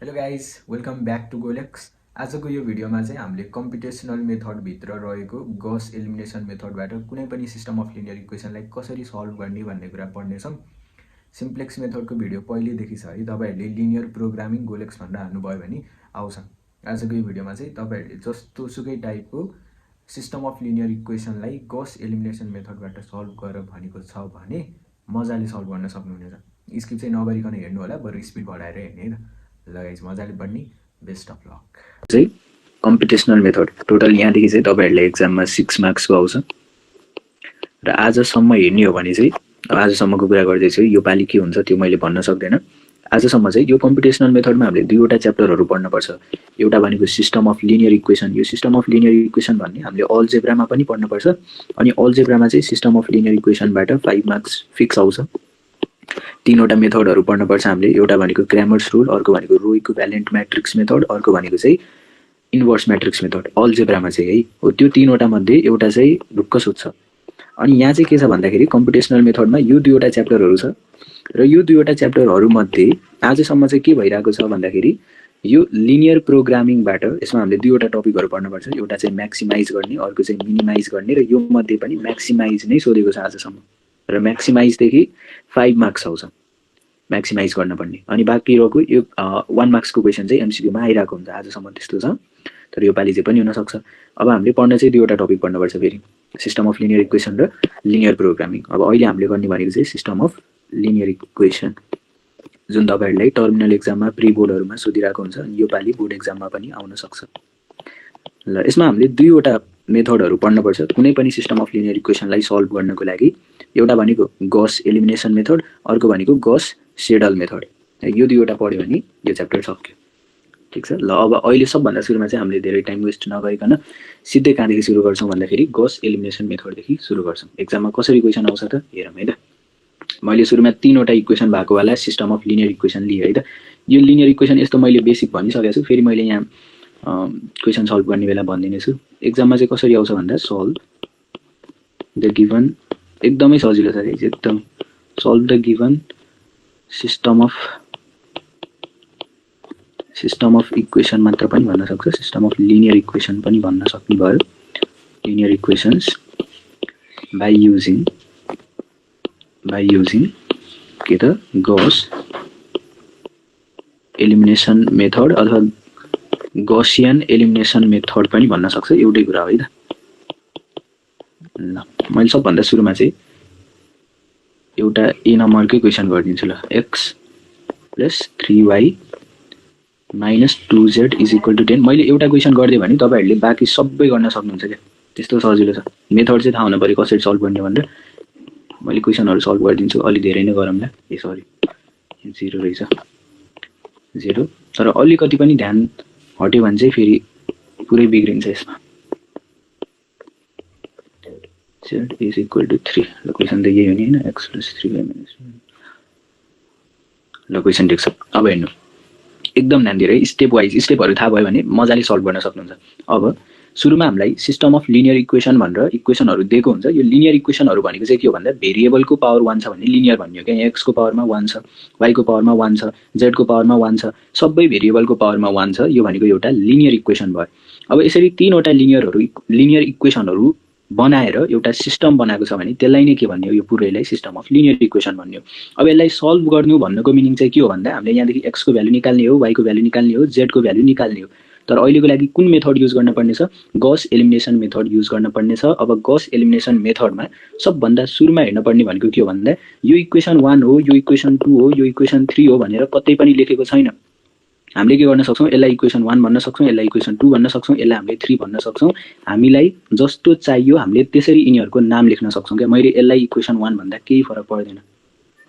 Hello guys welcome back to गोलेक्स। आजको यो भिडियोमा चाहिँ हामीले कम्पिटेसनल मेथडभित्र रहेको गस एलिमिनेसन मेथडबाट कुनै पनि सिस्टम अफ लिनियर इक्वेसनलाई कसरी सल्भ गर्ने भन्ने कुरा पढ्नेछौँ। सिम्प्लेक्स मेथडको भिडियो पहिलेदेखि छ है, तपाईँहरूले लिनियर प्रोग्रामिङ गोलेक्स भनेर हाल्नुभयो भने आउँछ। आजको यो भिडियोमा चाहिँ तपाईँहरूले जस्तो सुकै टाइपको सिस्टम अफ लिनियर इक्वेसनलाई गस एलिमिनेसन मेथडबाट सल्भ गर भनेको छ भने मजाले सल्भ गर्न सक्नुहुनेछ। स्किप चाहिँ नगरिकन हेर्नु होला, बरु स्पिड बढाएर हेर्ने है त। लगाइज मजाले पढ्ने, बेस्ट अफ लक। चाहिँ कम्पिटेसनल मेथड टोटल यहाँदेखि चाहिँ तपाईँहरूले एक्जाममा 6 मार्क्सको आउँछ र आजसम्म हेर्ने हो भने चाहिँ अब आजसम्मको कुरा गर्दैछु, यो पालि के हुन्छ त्यो मैले भन्न सक्दैन। आजसम्म चाहिँ यो कम्पिटेसनल मेथडमा हामीले दुईवटा च्याप्टरहरू पढ्नुपर्छ। एउटा भनेको सिस्टम अफ लिनियर इक्वेसन। यो सिस्टम अफ लिनियर इक्वेसन भन्ने हामीले अल्जेब्रामा पनि पढ्नुपर्छ अनि अल्जेब्रामा चाहिँ सिस्टम अफ लिनियर इक्वेसनबाट 5 मार्क्स फिक्स आउँछ। तीनवटा मेथडहरू पढ्नुपर्छ हामीले। एउटा भनेको क्र्यामर्स रुल, अर्को भनेको रो इक्विभ्यालेन्ट म्याट्रिक्स मेथड, अर्को भनेको चाहिँ इन्भर्स म्याट्रिक्स मेथड अल्जेब्रामा चाहिँ है हो। त्यो तीनवटा मध्ये एउटा चाहिँ ढुक्क सुत्छ। अनि यहाँ चाहिँ के छ भन्दाखेरि कम्पिटेसनल मेथडमा यो दुईवटा च्याप्टरहरू छ र यो दुईवटा च्याप्टरहरूमध्ये आजसम्म चाहिँ के भइरहेको छ भन्दाखेरि यो लिनियर प्रोग्रामिङबाट यसमा हामीले दुईवटा टपिकहरू पढ्नुपर्छ। एउटा चाहिँ म्याक्सिमाइज गर्ने, अर्को चाहिँ मिनिमाइज गर्ने र यो मध्ये पनि म्याक्सिमाइज नै सोधेको छ आजसम्म र म्याक्सिमाइजदेखि 5 मार्क्स आउँछ म्याक्सिमाइज गर्न पर्ने। अनि बाँकी रहेको यो 1 मार्क्सको क्वेसन चाहिँ एमसिक्यूमा आइरहेको हुन्छ। आजसम्म त्यस्तो छ, तर यो पालि चाहिँ पनि हुनसक्छ। अब हामीले पढ्न चाहिँ दुईवटा टपिक पढ्नुपर्छ फेरि, सिस्टम अफ लिनियर इक्वेसन र लिनियर प्रोग्रामिङ। अब अहिले हामीले गर्ने भनेको चाहिँ सिस्टम अफ लिनियर इक्वेसन, जुन तपाईँहरूलाई टर्मिनल एक्जाममा प्री बोर्डहरूमा सोधिरहेको हुन्छ। यो पालि बोर्ड एक्जाममा पनि आउन सक्छ। ल यसमा हामीले दुईवटा मेथडहरू पढ्नुपर्छ कुनै पनि सिस्टम अफ लिनियर इक्वेसनलाई सल्भ गर्नको लागि। एउटा भनेको गस एलिमिनेसन मेथड, अर्को भनेको गस सेडल मेथड। यो दुईवटा पढ्यो भने यो च्याप्टर सक्यो। ठिक छ। ल अब अहिले सबभन्दा सुरुमा चाहिँ हामीले धेरै टाइम वेस्ट नगरिकन सिधै कहाँदेखि सुरु गर्छौँ भन्दाखेरि गस एलिमिनेसन मेथडदेखि सुरु गर्छौँ। एक्जाममा कसरी क्वेसन आउँछ त हेरौँ है त। मैले सुरुमा तीनवटा इक्वेसन भएको वाला सिस्टम अफ लिनियर इक्वेसन लिएँ है त। यो लिनियर इक्वेसन यस्तो मैले बेसिक भनिसकेको छु, फेरि मैले यहाँ क्वेसन सल्भ गर्ने बेला भनिदिनेछु। एक्जाममा चाहिँ कसरी आउँछ भन्दा सल्भ द गिभन, एकदमै सजिलो छ एकदम। Solve the given system of equation मात्र पनि भन्न सक्छ, सिस्टम अफ लिनियर इक्वेसन पनि भन्न सक्ने भयो। लिनियर इक्वेसन्स बाई युजिङ के त गस एलिमिनेसन मेथड अथवा गसियन एलिमिनेसन मेथड पनि भन्न सक्छ, एउटै कुरा हो है त। ल मैले सबभन्दा सुरुमा चाहिँ एउटा ए नम्बरकै क्वेसन गरिदिन्छु। ल x plus 3y minus 2z is equal to 10। मैले एउटा क्वेसन गरिदिएँ भने तपाईँहरूले बाँकी सबै गर्न सक्नुहुन्छ क्या, त्यस्तो सजिलो छ। मेथड चाहिँ थाहा हुनु पऱ्यो कसरी सल्भ गर्ने भनेर। मैले क्वेसनहरू सल्भ गरिदिन्छु, अलि धेरै नै गरौँला। ए सरी 0 रहेछ, 0। तर अलिकति पनि ध्यान हट्यो भने चाहिँ फेरि पुरै बिग्रिन्छ यसमा। z is equal to 3। ल क्वेसन त यही हो नि होइन, एक्स प्लस 3y माइनस। ल क्वेसन ठिक छ। अब हेर्नु एकदम ध्यान दिएर स्टेप वाइज स्टेपहरू थाहा भयो भने मजाले सल्भ गर्न सक्नुहुन्छ। अब सुरुमा हामीलाई सिस्टम अफ लिनियर इक्वेसन भनेर इक्वेसनहरू दिएको हुन्छ। यो लिनियर इक्वेसनहरू भनेको चाहिँ के हो भन्दा भेरिएबलको पावर 1 छ भने लिनियर भन्ने हो क्या। यहाँ एक्सको पावरमा 1 छ, वाईको पावरमा 1 छ, जेडको पावरमा 1 छ, सबै भेरिएबलको पावरमा 1 छ। यो भनेको एउटा लिनियर इक्वेसन भयो। अब यसरी तीनवटा लिनियर इक्वेसनहरू बनाएर एउटा सिस्टम बनाएको छ भने त्यसलाई नै के भन्ने हो, यो पुरैलाई सिस्टम अफ लिनियर इक्वेसन भन्ने हो। अब यसलाई सल्भ गर्नु भन्नुको मिनिङ चाहिँ के हो भन्दा हामीले यहाँदेखि एक्सको भ्यालु निकाल्ने हो, वाईको भ्यालु निकाल्ने हो, जेडको भ्यालु निकाल्ने हो। तर अहिलेको लागि कुन मेथड युज गर्न पर्ने छ, गस एलिमिनेसन मेथड युज गर्न पर्ने छ। अब गस एलिमिनेसन मेथडमा सबभन्दा सुरुमा हेर्न पर्ने भनेको के हो भन्दा यो इक्वेसन 1 हो, यो इक्वेसन 2 हो, यो इक्वेसन 3 हो भनेर कतै पनि लेखेको छैन। हामीले के गर्न सक्छौँ, यसलाई इक्वेसन 1 भन्न सक्छौँ, यसलाई इक्वेसन 2 भन्न सक्छौँ, यसलाई हामीले 3 भन्न सक्छौँ। हामीलाई जस्तो चाहियो हामीले त्यसरी यिनीहरूको नाम लेख्न सक्छौँ क्या। मैले यसलाई इक्वेसन 1 भन्दा केही फरक पर्दैन,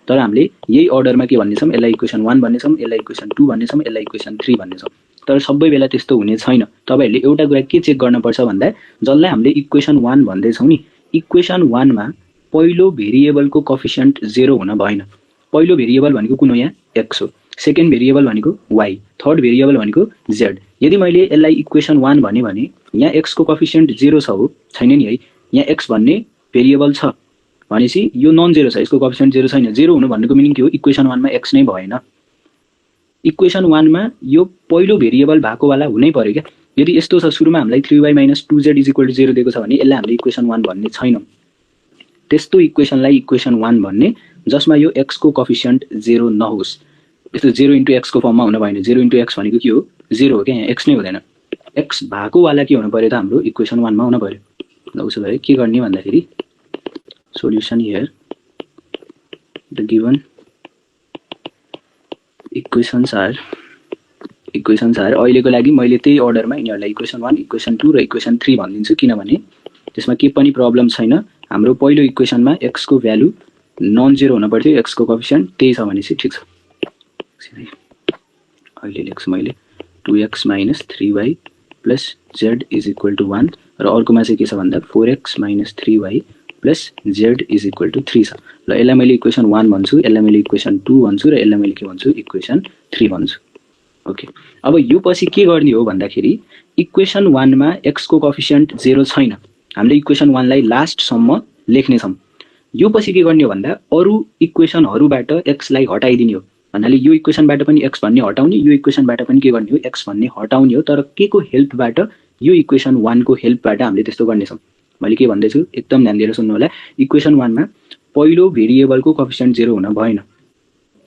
तर हामीले यही अर्डरमा के भन्नेछौँ, यसलाई इक्वेसन 1 भन्नेछौँ, यसलाई इक्वेसन 2 भन्नेछौँ, यसलाई इक्वेसन 3 भन्नेछौँ। तर सबै बेला त्यस्तो हुने छैन। तपाईँहरूले एउटा कुरा के चेक गर्नुपर्छ भन्दा जसलाई हामीले इक्वेसन 1 भन्दैछौँ नि, इक्वेसन 1 मा पहिलो भेरिएबलको कोफिसिएन्ट 0 हुन भएन। पहिलो भेरिएबल भनेको कुन हो, यहाँ एक्स हो, सेकेन्ड भेरिएबल भनेको वाई, थर्ड भेरिएबल भनेको जेड। यदि मैले यसलाई इक्वेसन 1 भने यहाँ एक्सको कोफिसिएन्ट 0 छ हो, छैन नि है। यहाँ एक्स भन्ने भेरिएबल छ भनेपछि यो नन 0 छ, यसको कोफिसिएन्ट 0 छैन। 0 हुनु भन्नुको मिनिङ के हो, इक्वेसन 1 मा एक्स नै भएन। इक्वेसन 1 मा यो पहिलो भेरिएबल भएको वाला हुनै पर्यो क्या। यदि यस्तो छ सुरुमा हामीलाई 3y - 2z = 0 दिएको छ भने यसलाई हामीले इक्वेसन 1 भन्ने छैनौँ। त्यस्तो इक्वेसनलाई इक्वेसन 1 भन्ने जसमा यो x को कोएफिसिएन्ट 0 नहोस्। यस्तो 0 * x को फर्ममा हुन भएन। 0 * x भनेको के हो? 0 हो क्या, यहाँ x नै हुँदैन। x भएको वाला के हुनु पर्यो त हाम्रो इक्वेसन 1 मा हुन पर्यो। ल उसो भए के गर्ने भन्दाखेरि solution here the given equations are अहिलेको लागि मैले त्यही अर्डरमा यिनीहरूलाई इक्वेसन 1, इक्वेसन 2 र इक्वेसन 3 भनिदिन्छु, किनभने त्यसमा के पनि प्रब्लम छैन। हाम्रो पहिलो इक्वेसनमा x को भ्यालु नन जिरो हुन पर्थ्यो, x को कोएफिसिएन्ट त्यही छ भनेपछि ठिक छ। अहिले लेख्छु मैले 2x - 3y + z = 1 र अर्कोमा चाहिँ के छ भन्दा 4x - 3y + z = 3 छ। ल यसलाई मैले इक्वेसन 1 भन्छु, यसलाई मैले इक्वेसन 2 भन्छु र यसलाई मैले के भन्छु इक्वेसन 3 भन्छु। ओके, अब यो पछि के गर्ने हो भन्दाखेरि इक्वेसन 1 मा x को कोएफिसिएन्ट 0 छैन। हामीले इक्वेसन 1 लाई लास्ट सम्म लेख्ने छौं। यो पछि के गर्ने हो भन्दा अरु इक्वेसनहरुबाट x लाई हटाइदिने हो। भन्नाले यो इक्वेसनबाट पनि x भन्ने हटाउने, यो इक्वेसनबाट पनि के गर्ने हो x भन्ने हटाउने हो। तर के को हेल्पबाट? यो इक्वेसन 1 को हेल्पबाट हामीले त्यस्तो गर्ने छौं। मैले के भन्दै छु एकदम ध्यान दिएर सुन्नु होला। इक्वेसन 1 मा पहिलो भेरिएबलको कोएफिसिएन्ट 0 हुन भएन।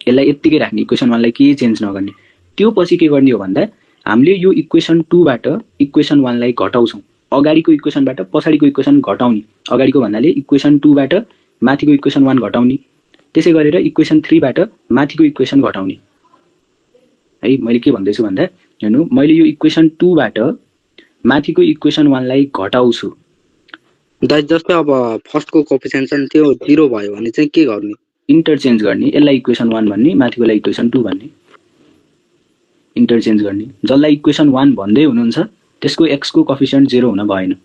यसलाई यतिकै राख्ने, इक्वेसन 1 लाई केही चेन्ज नगर्ने। त्यो पछि के गर्ने हो भन्दा हामीले यो इक्वेसन 2 बाट इक्वेसन 1 लाई घटाउँछौं। अगाडिको इक्वेसनबाट पछाडिको इक्वेसन घटाउने। अगाडिको भन्नाले इक्वेसन 2 बाट माथिको इक्वेसन 1 घटाउने। त्यसै गरेर इक्वेसन 3 बाट माथिको इक्वेसन घटाउने। है मैले के भन्दै छु भन्दा हेर्नु, मैले यो इक्वेसन 2 बाट माथिको इक्वेसन 1 लाई घटाउँछु। दाइ जस्तै अब फर्स्टको कोएफिसिएन्ट चाहिँ त्यो 0 भयो भने चाहिँ के गर्ने? इन्टरचेन्ज गर्ने। यसलाई इक्वेसन 1 भन्ने, माथिकोलाई इक्वेसन 2 भन्ने। इन्टरचेन्ज गर्ने। जसलाई इक्वेसन 1 भन्दै हुनुहुन्छ त्यसको x को कोएफिसिएन्ट 0 हुन भएन।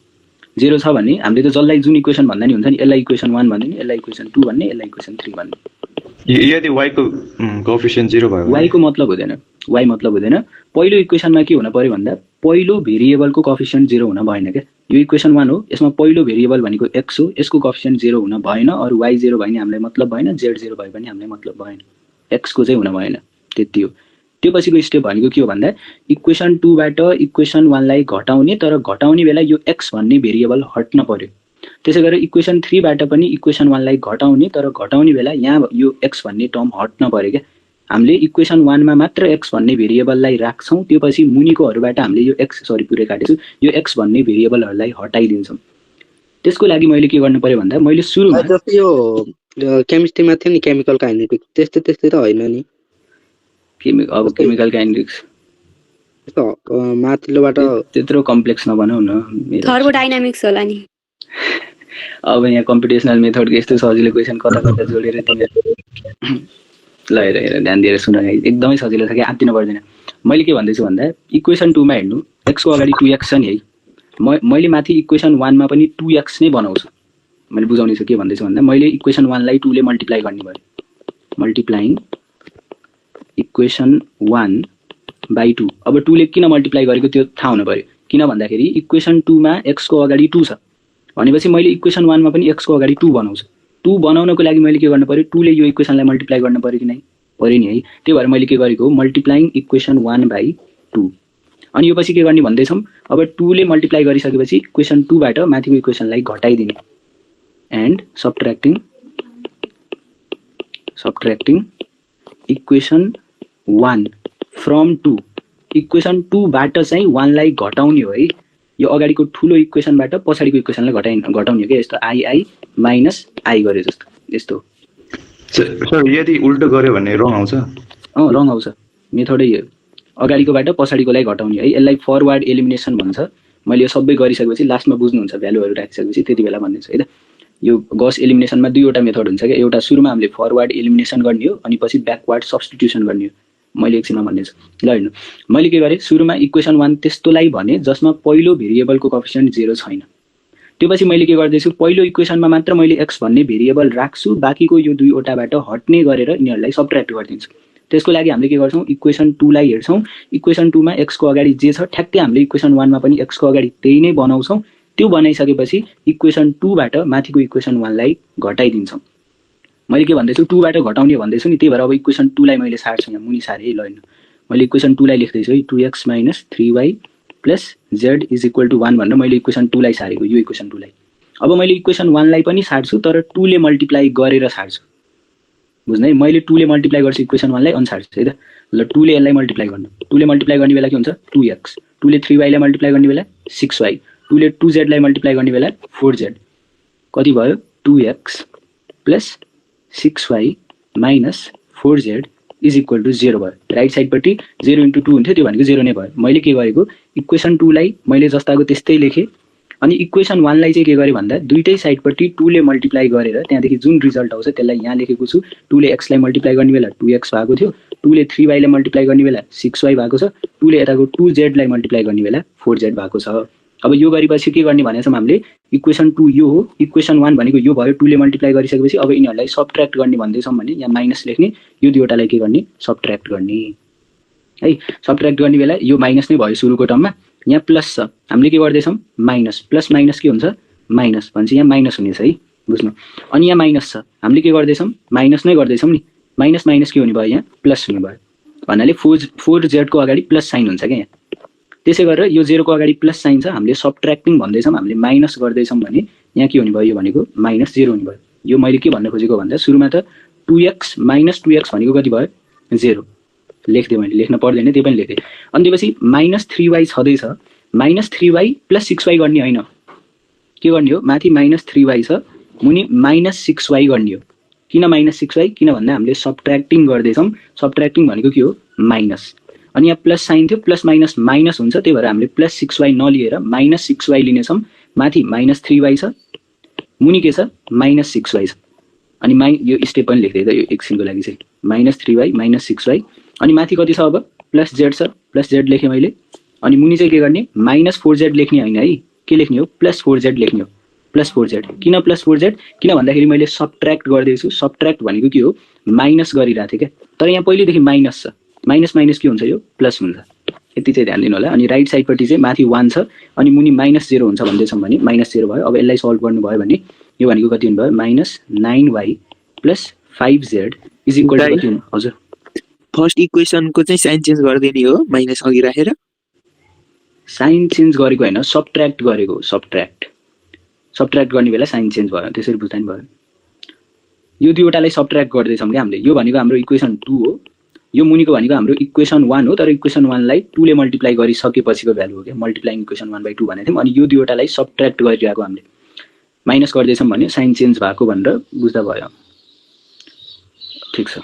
0 छ भने हामीले त जसलाई जुन इक्वेसन भन्दा नि हुन्छ नि, यसलाई इक्वेसन 1 भन्ने, यसलाई इक्वेसन 2 भन्ने, यसलाई इक्वेसन 3 भन्ने। यदि y को कोएफिसिएन्ट 0 भयो y को मतलब हुँदैन। y मतलब हुँदैन। पहिलो इक्वेसनमा के हुन पर्यो भन्दा पहिलो भेरिएबलको कोएफिसिएन्ट 0 हुन भएन के। यो इक्वेसन 1 हो, यसमा पहिलो भेरिएबल भनेको x हो, यसको कोएफिसिएन्ट 0 हुन भएन। अरु y 0 भयो नि हामीलाई मतलब भएन, z 0 भयो पनि हामीलाई मतलब भएन। x को चाहिँ हुन भएन। त्यति हो। त्यो पछिको स्टेप भनेको के हो भन्दा इक्वेसन 2 बाट इक्वेसन 1 लाई घटाउने, तर घटाउने बेला यो x भन्ने भेरिएबल हट्न पर्यो। त्यसै गरेर इक्वेसन 3 बाट पनि इक्वेसन 1 लाई घटाउने, तर घटाउने बेला यहाँ यो x भन्ने टर्म हट्न पर्यो के। हामीले इक्वेसन 1 मा मात्र x भन्ने भेरिएबललाई राख्छौं। त्यसपछि मुनिकोहरुबाट हामीले यो x पुरै काटेछु, यो x भन्ने भेरिएबलहरुलाई हटाइदिन्छौं। त्यसको लागि मैले के गर्नु पर्यो भन्दा मैले सुरुमा जस्तै यो केमिस्ट्रीमा थियो नि केमिकल काइनेटिक्स, त्यस्तै त हैन नि। अब केमिकल काइनेटिक्स त्यस्तो माथिल्लोबाट त्यत्रो कम्प्लेक्स नबनाउ न। थर्मोडायनामिक्स होला नि। अब यहाँ कम्प्युटेसनल मेथडको यस्तो सजिलो क्वेशन कता कता जोडेर तिमीले ल हेर ध्यान दिएर सुन, एकदमै सजिलो छ कि आत्तिनु पर्दैन। मैले के भन्दै छु भन्दा इक्वेसन 2 मा हेर्नु, x को अगाडि 2x छ नि है। मैले माथि इक्वेसन 1 मा पनि 2x नै बनाउँछु। मैले बुझाउने छु के भन्दै छु भन्दा मैले इक्वेसन 1 लाई 2 ले मल्टिप्लाई गर्ने भयो। Multiplying equation 1 by 2। अब 2 ले किन मल्टिप्लाई गरेको त्यो थाहा हुनु पर्यो। किन भन्दाखेरि इक्वेसन 2 मा x को अगाडि 2 छ भनेपछि मैले इक्वेसन 1 मा पनि x को अगाडि 2 बनाउँछु। 2 बनाउनको लागि मैले के गर्नु पर्यो, 2 ले यो इक्वेसनलाई मल्टिप्लाई गर्न पर्यो कि नै? पर्यो नि है। त्यही भएर मैले के गरेको हो मल्टिप्लाइङ इक्वेसन 1 बाइ 2। अनि यो पछि के गर्ने भन्दै छौं, अब 2 ले मल्टिप्लाई गरिसकेपछि इक्वेसन 2 बाट माथिको इक्वेसनलाई घटाइदिने। And subtracting equation 1 from 2। Equation 2 बाट चाहिँ 1 लाई घटाउने हो है। यो अगाडिको ठुलो इक्वेसनबाट पछाडिको इक्वेसनलाई घटाउने हो के। यस्तो i माइनस i गरे जस्तो यस्तो। सर यदि उल्टो गर्यो भने रङ आउँछ? रङ आउँछ। मेथडै हो, अगाडिकोबाट पछाडिकोलाई घटाउने है। यसलाई फरवर्ड एलिमिनेसन भन्छ। मैले यो सबै गरिसकेपछि लास्टमा बुझ्नुहुन्छ भ्यालुहरु राखिसकेपछि त्यति बेला भन्दिन्छु है त। यो गस एलिमिनेसनमा दुईवटा मेथड हुन्छ के। एउटा सुरुमा हामीले फरवर्ड एलिमिनेसन गर्ने हो अनि पछि ब्याकवर्ड सब्स्टिट्युसन गर्ने हो। मैले एकछिनमा भन्नेछु। ल हेर्नु, मैले के गरे सुरुमा इक्वेसन 1 त्यस्तोलाई भने जसमा पहिलो भेरिएबलको कोएफिसिएन्ट 0 छैन। त्यसपछि मैले के गर्दै छु, पहिलो इक्वेसनमा मात्र मैले x भन्ने भेरिएबल राख्छु, बाकीको यो दुईवटाबाट हट्ने गरेर यिनीहरुलाई सबट्र्याक्ट गर्दिन्छु। त्यसको लागि हामीले के गर्छौं, इक्वेसन 2 लाई हेर्छौं। इक्वेसन 2 मा x को अगाडि जे छ ठ्याक्कै हामीले इक्वेसन 1 मा पनि x को अगाडि त्यही नै बनाउँछौं। त्यो बनाइसकेपछि इक्वेसन 2 बाट माथिको इक्वेसन 1 लाई घटाइदिन्छौं। मैले के भन्दै छु 2 बाट घटाउने भन्दै छु नि, त्यही भएर अब इक्वेसन 2 लाई मैले सार्छु यहाँ मुनि सारे है। ल हेर्नु, मैले इक्वेसन 2 लाई लेख्दैछु है 2x - 3y + z = 1 भनेर मैले इक्वेसन 2 लाई सारेको यो इक्वेसन 2 लाई। अब मैले इक्वेसन 1 लाई पनि सार्छु तर 2 ले मल्टिप्लाई गरेर सार्छु। बुझ्नु है मैले 2 ले मल्टिप्लाई गर्छु इक्वेसन 1 लाई अनि सार्छु है त। ल 2 ले यसलाई मल्टिप्लाई गर्नु 2 ले मल्टिप्लाई गर्ने बेला के हुन्छ 2x 2 ले 3y लाई मल्टिप्लाई गर्ने बेला 6y 2 ले 2z लाई मल्टिप्लाई गर्ने बेला 4z कति भयो 2x + 6y - 4z = 0 भयो। राइट साइडपट्टि 0 × 2 हुन्थ्यो त्यो भनेको 0 नै भयो। मैले के गरेको इक्वेसन 2 लाई मैले जस्ताको त्यस्तै लेखेँ अनि इक्वेसन 1 लाई चाहिँ के गरे भन्दा दुईटै साइडपट्टि 2 ले मल्टिप्लाई गरेर त्यहाँदेखि जुन रिजल्ट आउँछ त्यसलाई यहाँ लेखेको छु। 2 ले x लाई मल्टिप्लाई गर्ने बेला 2x भएको थियो 2 ले 3y लाई मल्टिप्लाई गर्ने बेला 6y भएको छ 2 ले यताको 2z लाई मल्टिप्लाई गर्ने बेला 4z भएको छ। अब यो गरेपछि के गर्ने भनेछौँ हामीले इक्वेसन 2 यो हो इक्वेसन 1 भनेको यो भयो 2 ले मल्टिप्लाई गरिसकेपछि अब यिनीहरूलाई सबट्र्याक्ट गर्ने भन्दैछौँ भने यहाँ माइनस लेख्ने यो दुईवटालाई के गर्ने सबट्र्याक्ट गर्ने है। सबट्र्याक्ट गर्ने बेला यो माइनस नै भयो सुरुको टर्ममा यहाँ प्लस छ हामीले के गर्दैछौँ माइनस प्लस माइनस के हुन्छ माइनस भनेपछि यहाँ माइनस हुनेछ है बुझ्नु। अनि यहाँ माइनस छ हामीले के गर्दैछौँ माइनस नै गर्दैछौँ नि माइनस माइनस के हुने भयो यहाँ प्लस हुने भयो भन्नाले 4z को अगाडि प्लस साइन हुन्छ क्या यहाँ। त्यसै गरेर यो 0 को अगाडि प्लस साइन छ हामीले सबट्र्याक्टिङ भन्दैछौँ हामीले माइनस गर्दैछौँ भने यहाँ के हुने भयो यो भनेको -0 हुने भयो। यो मैले के भन्न खोजेको भन्दा सुरुमा त 2x - 2x भनेको कति भयो 0 लेख्दै मैले लेख्न पर्दैन त्यो पनि लेखेँ। अनि त्यसपछि -3y छँदैछ -3y + 6y गर्ने होइन के गर्ने हो माथि -3y छ मुनि -6y गर्ने हो। किन -6y किन भन्दा हामीले सबट्र्याक्टिङ गर्दैछौँ सबट्र्याक्टिङ भनेको के हो माइनस अनि यहाँ प्लस साइन थियो प्लस माइनस माइनस हुन्छ त्यही भएर हामीले +6y नलिएर -6y लिनेछौँ। माथि -3y छ मुनि के छ -6y छ अनि यो स्टेप पनि लेख्दै त यो एकछिनको लागि चाहिँ -3y -6y अनि माथि कति छ अब +z छ +z लेखेँ मैले अनि मुनि चाहिँ के गर्ने -4z लेख्ने होइन है के लेख्ने हो +4z लेख्ने हो +4z किन +4z किन भन्दाखेरि मैले सबट्र्याक्ट गर्दैछु सबट्र्याक्ट भनेको के हो माइनस गरिरहेको थिएँ क्या तर यहाँ पहिलेदेखि माइनस छ माइनस माइनस के हुन्छ यो प्लस हुन्छ यति चाहिँ ध्यान दिनु होला। अनि राइट साइडपट्टि चाहिँ माथि 1 छ अनि मुनि -0 हुन्छ भन्दैछौँ भने -0 भयो। अब यसलाई सल्भ गर्नुभयो भने यो भनेको कति हुनुभयो -9y + 5z = कति हुनु हजुर फर्स्ट इक्वेसनको चाहिँ साइन चेन्ज गरिदिने हो माइनस अघि राखेर साइन चेन्ज गरेको होइन सबट्र्याक्ट गरेको सबट्र्याक्ट गर्ने बेला साइन चेन्ज भयो त्यसरी बुझ्दा नि भयो। यो दुईवटालाई सबट्र्याक्ट गर्दैछौँ क्या हामीले यो भनेको हाम्रो इक्वेसन 2 हो यो मुनिको भनेको हाम्रो इक्वेसन 1 हो तर इक्वेसन 1 लाई 2 ले मल्टिप्लाई गरिसकेपछिको भ्यालु हो क्या मल्टिप्लाइङ इक्वेसन 1/2 भनेको थियौँ। अनि यो दुईवटालाई सबट्र्याक्ट गरिरहेको हामीले माइनस गर्दैछौँ भने साइन चेन्ज भएको भनेर बुझ्दा भयो ठिक छ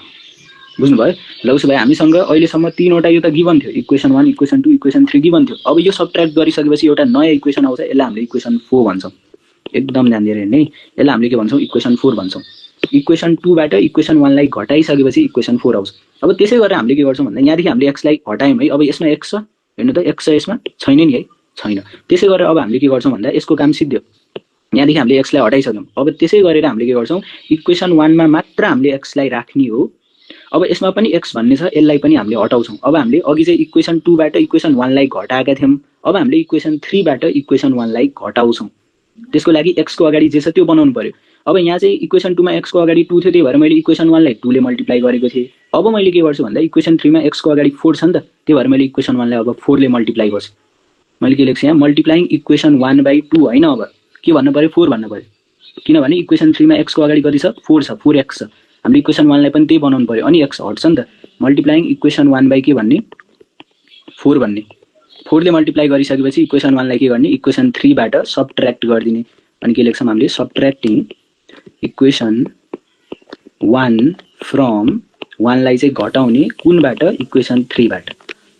बुझ्नुभयो। ल उसो भए हामीसँग अहिलेसम्म तीनवटा यो त गिभन थियो इक्वेसन 1 इक्वेसन 2 इक्वेसन 3 गिभन थियो। अब यो सबट्र्याक्ट गरिसकेपछि एउटा नयाँ इक्वेसन आउँछ यसलाई हामीले इक्वेसन 4 भन्छौँ एकदम ध्यान दिएर हेर्ने यसलाई हामीले के भन्छौँ इक्वेसन 4 भन्छौँ। इक्वेसन 2 बाट इक्वेसन 1 लाई घटाइसकेपछि इक्वेसन 4 आउँछ। अब त्यसै गरेर हामीले के गर्छौँ भन्दा यहाँदेखि हामीले x लाई हटायौँ है अब यसमा x छ हेर्नु त x छ यसमा छैन नि है छैन त्यसै गरेर अब हामीले के गर्छौँ भन्दा यसको काम सिद्धियो यहाँदेखि हामीले x लाई हटाइसक्यौँ। अब त्यसै गरेर हामीले के गर्छौँ इक्वेसन 1 मा मात्र हामीले x लाई राख्ने हो। अब यसमा पनि x भन्ने छ यसलाई पनि हामीले हटाउँछौँ। अब हामीले अघि चाहिँ इक्वेसन 2 बाट इक्वेसन 1 लाई घटाएका थियौँ अब हामीले इक्वेसन 3 बाट इक्वेसन 1 लाई घटाउँछौँ। त्यसको लागि x को अगाडि जे छ त्यो बनाउनु पर्यो। अब यहाँ चाहिँ इक्वेसन 2 मा x को अगाडि 2 थियो त्यही भएर मैले इक्वेसन 1 लाई 2 ले मल्टिप्लाई गरेको थिएँ। अब मैले के गर्छु भन्दा इक्वेसन 3 मा x को अगाडि 4 छ नि त त्यही भएर मैले इक्वेसन 1 लाई अब 4 ले मल्टिप्लाई गर्छु। मैले के लेख्छु यहाँ मल्टिप्लाइङ इक्वेसन 1/2 होइन अब के भन्नु पर्यो 4 भन्नु पर्यो किनभने इक्वेसन 3 मा x को अगाडि कति छ 4 छ 4x छ हामीले इक्वेसन 1 लाई पनि त्यही बनाउनु पर्यो अनि x हट्छ नि त मल्टिप्लाइङ इक्वेसन 1 के भन्ने 4 भन्ने 4 ले मल्टिप्लाई गरिसकेपछि इक्वेसन 1 लाई के गर्ने इक्वेसन 3 बाट सबट्र्याक्ट गरिदिने अनि के लेख्छौँ हामीले सबट्र्याक्टिङ इक्वेसन 1 फ्रम 1 लाई चाहिँ घटाउने कुनबाट इक्वेसन 3 बाट।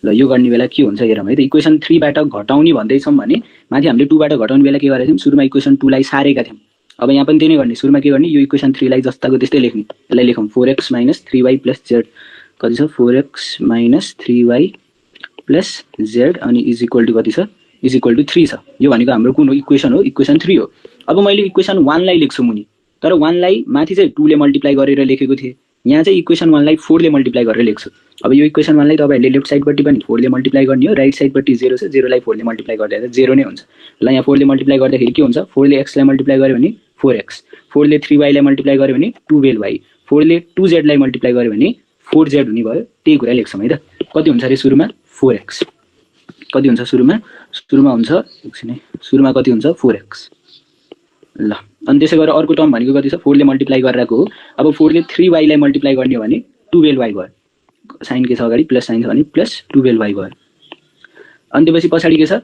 ल यो गर्ने बेला के हुन्छ हेरौँ है त इक्वेसन 3 बाट घटाउने भन्दैछौँ भने माथि हामीले 2 बाट घटाउने बेला के गरेका थियौँ सुरुमा इक्वेसन 2 लाई सारेका थियौँ। अब यहाँ पनि त्यही नै गर्ने सुरुमा के गर्ने यो इक्वेसन 3 लाई जस्ताको त्यस्तै लेख्ने यसलाई लेखौँ 4x - 3y + z कति छ 4x - 3y + z अनि = कति छ = 3 छ। यो भनेको हाम्रो कुन हो इक्वेसन हो इक्वेसन 3 हो। अब मैले इक्वेसन 1 लाई लेख्छु मुनि तर 1 लाई माथि चाहिँ 2 ले मल्टिप्लाई गरेर लेखेको थिएँ यहाँ चाहिँ इक्वेसन 1 लाई 4 ले मल्टिप्लाई गरेर लेख्छु। अब यो इक्वेसन 1 लाई तपाईहरुले लेफ्ट साइडपट्टि पनि 4 ले मल्टिप्लाई गर्ने हो राइट साइडपट्टि 0 छ 0 लाई 4 ले मल्टिप्लाई गर्दा 0 नै हुन्छ। ल यहाँ 4 ले मल्टिप्लाई गर्दाखेरि के हुन्छ 4 ले x लाई मल्टिप्लाई गर्यो भने 4x 4 ले 3y लाई मल्टिप्लाई गर्यो भने 2y 4 ले 2z लाई मल्टिप्लाई गर्यो भने 4z हुने भयो त्यही कुरा लेख्छौँ है त। कति हुन्छ अरे सुरुमा 4x कति हुन्छ सुरुमा हुन्छ एकछिन है सुरुमा कति हुन्छ 4x ल अनि त्यसै गरेर अर्को टर्म भनेको कति छ 4 ले मल्टिप्लाई गरिरहेको हो अब 4 ले 3y लाई मल्टिप्लाई गर्ने हो भने 12y भयो साइन के छ अगाडि प्लस साइन छ भने प्लस 12y भयो अनि त्यसपछि पछाडी के छ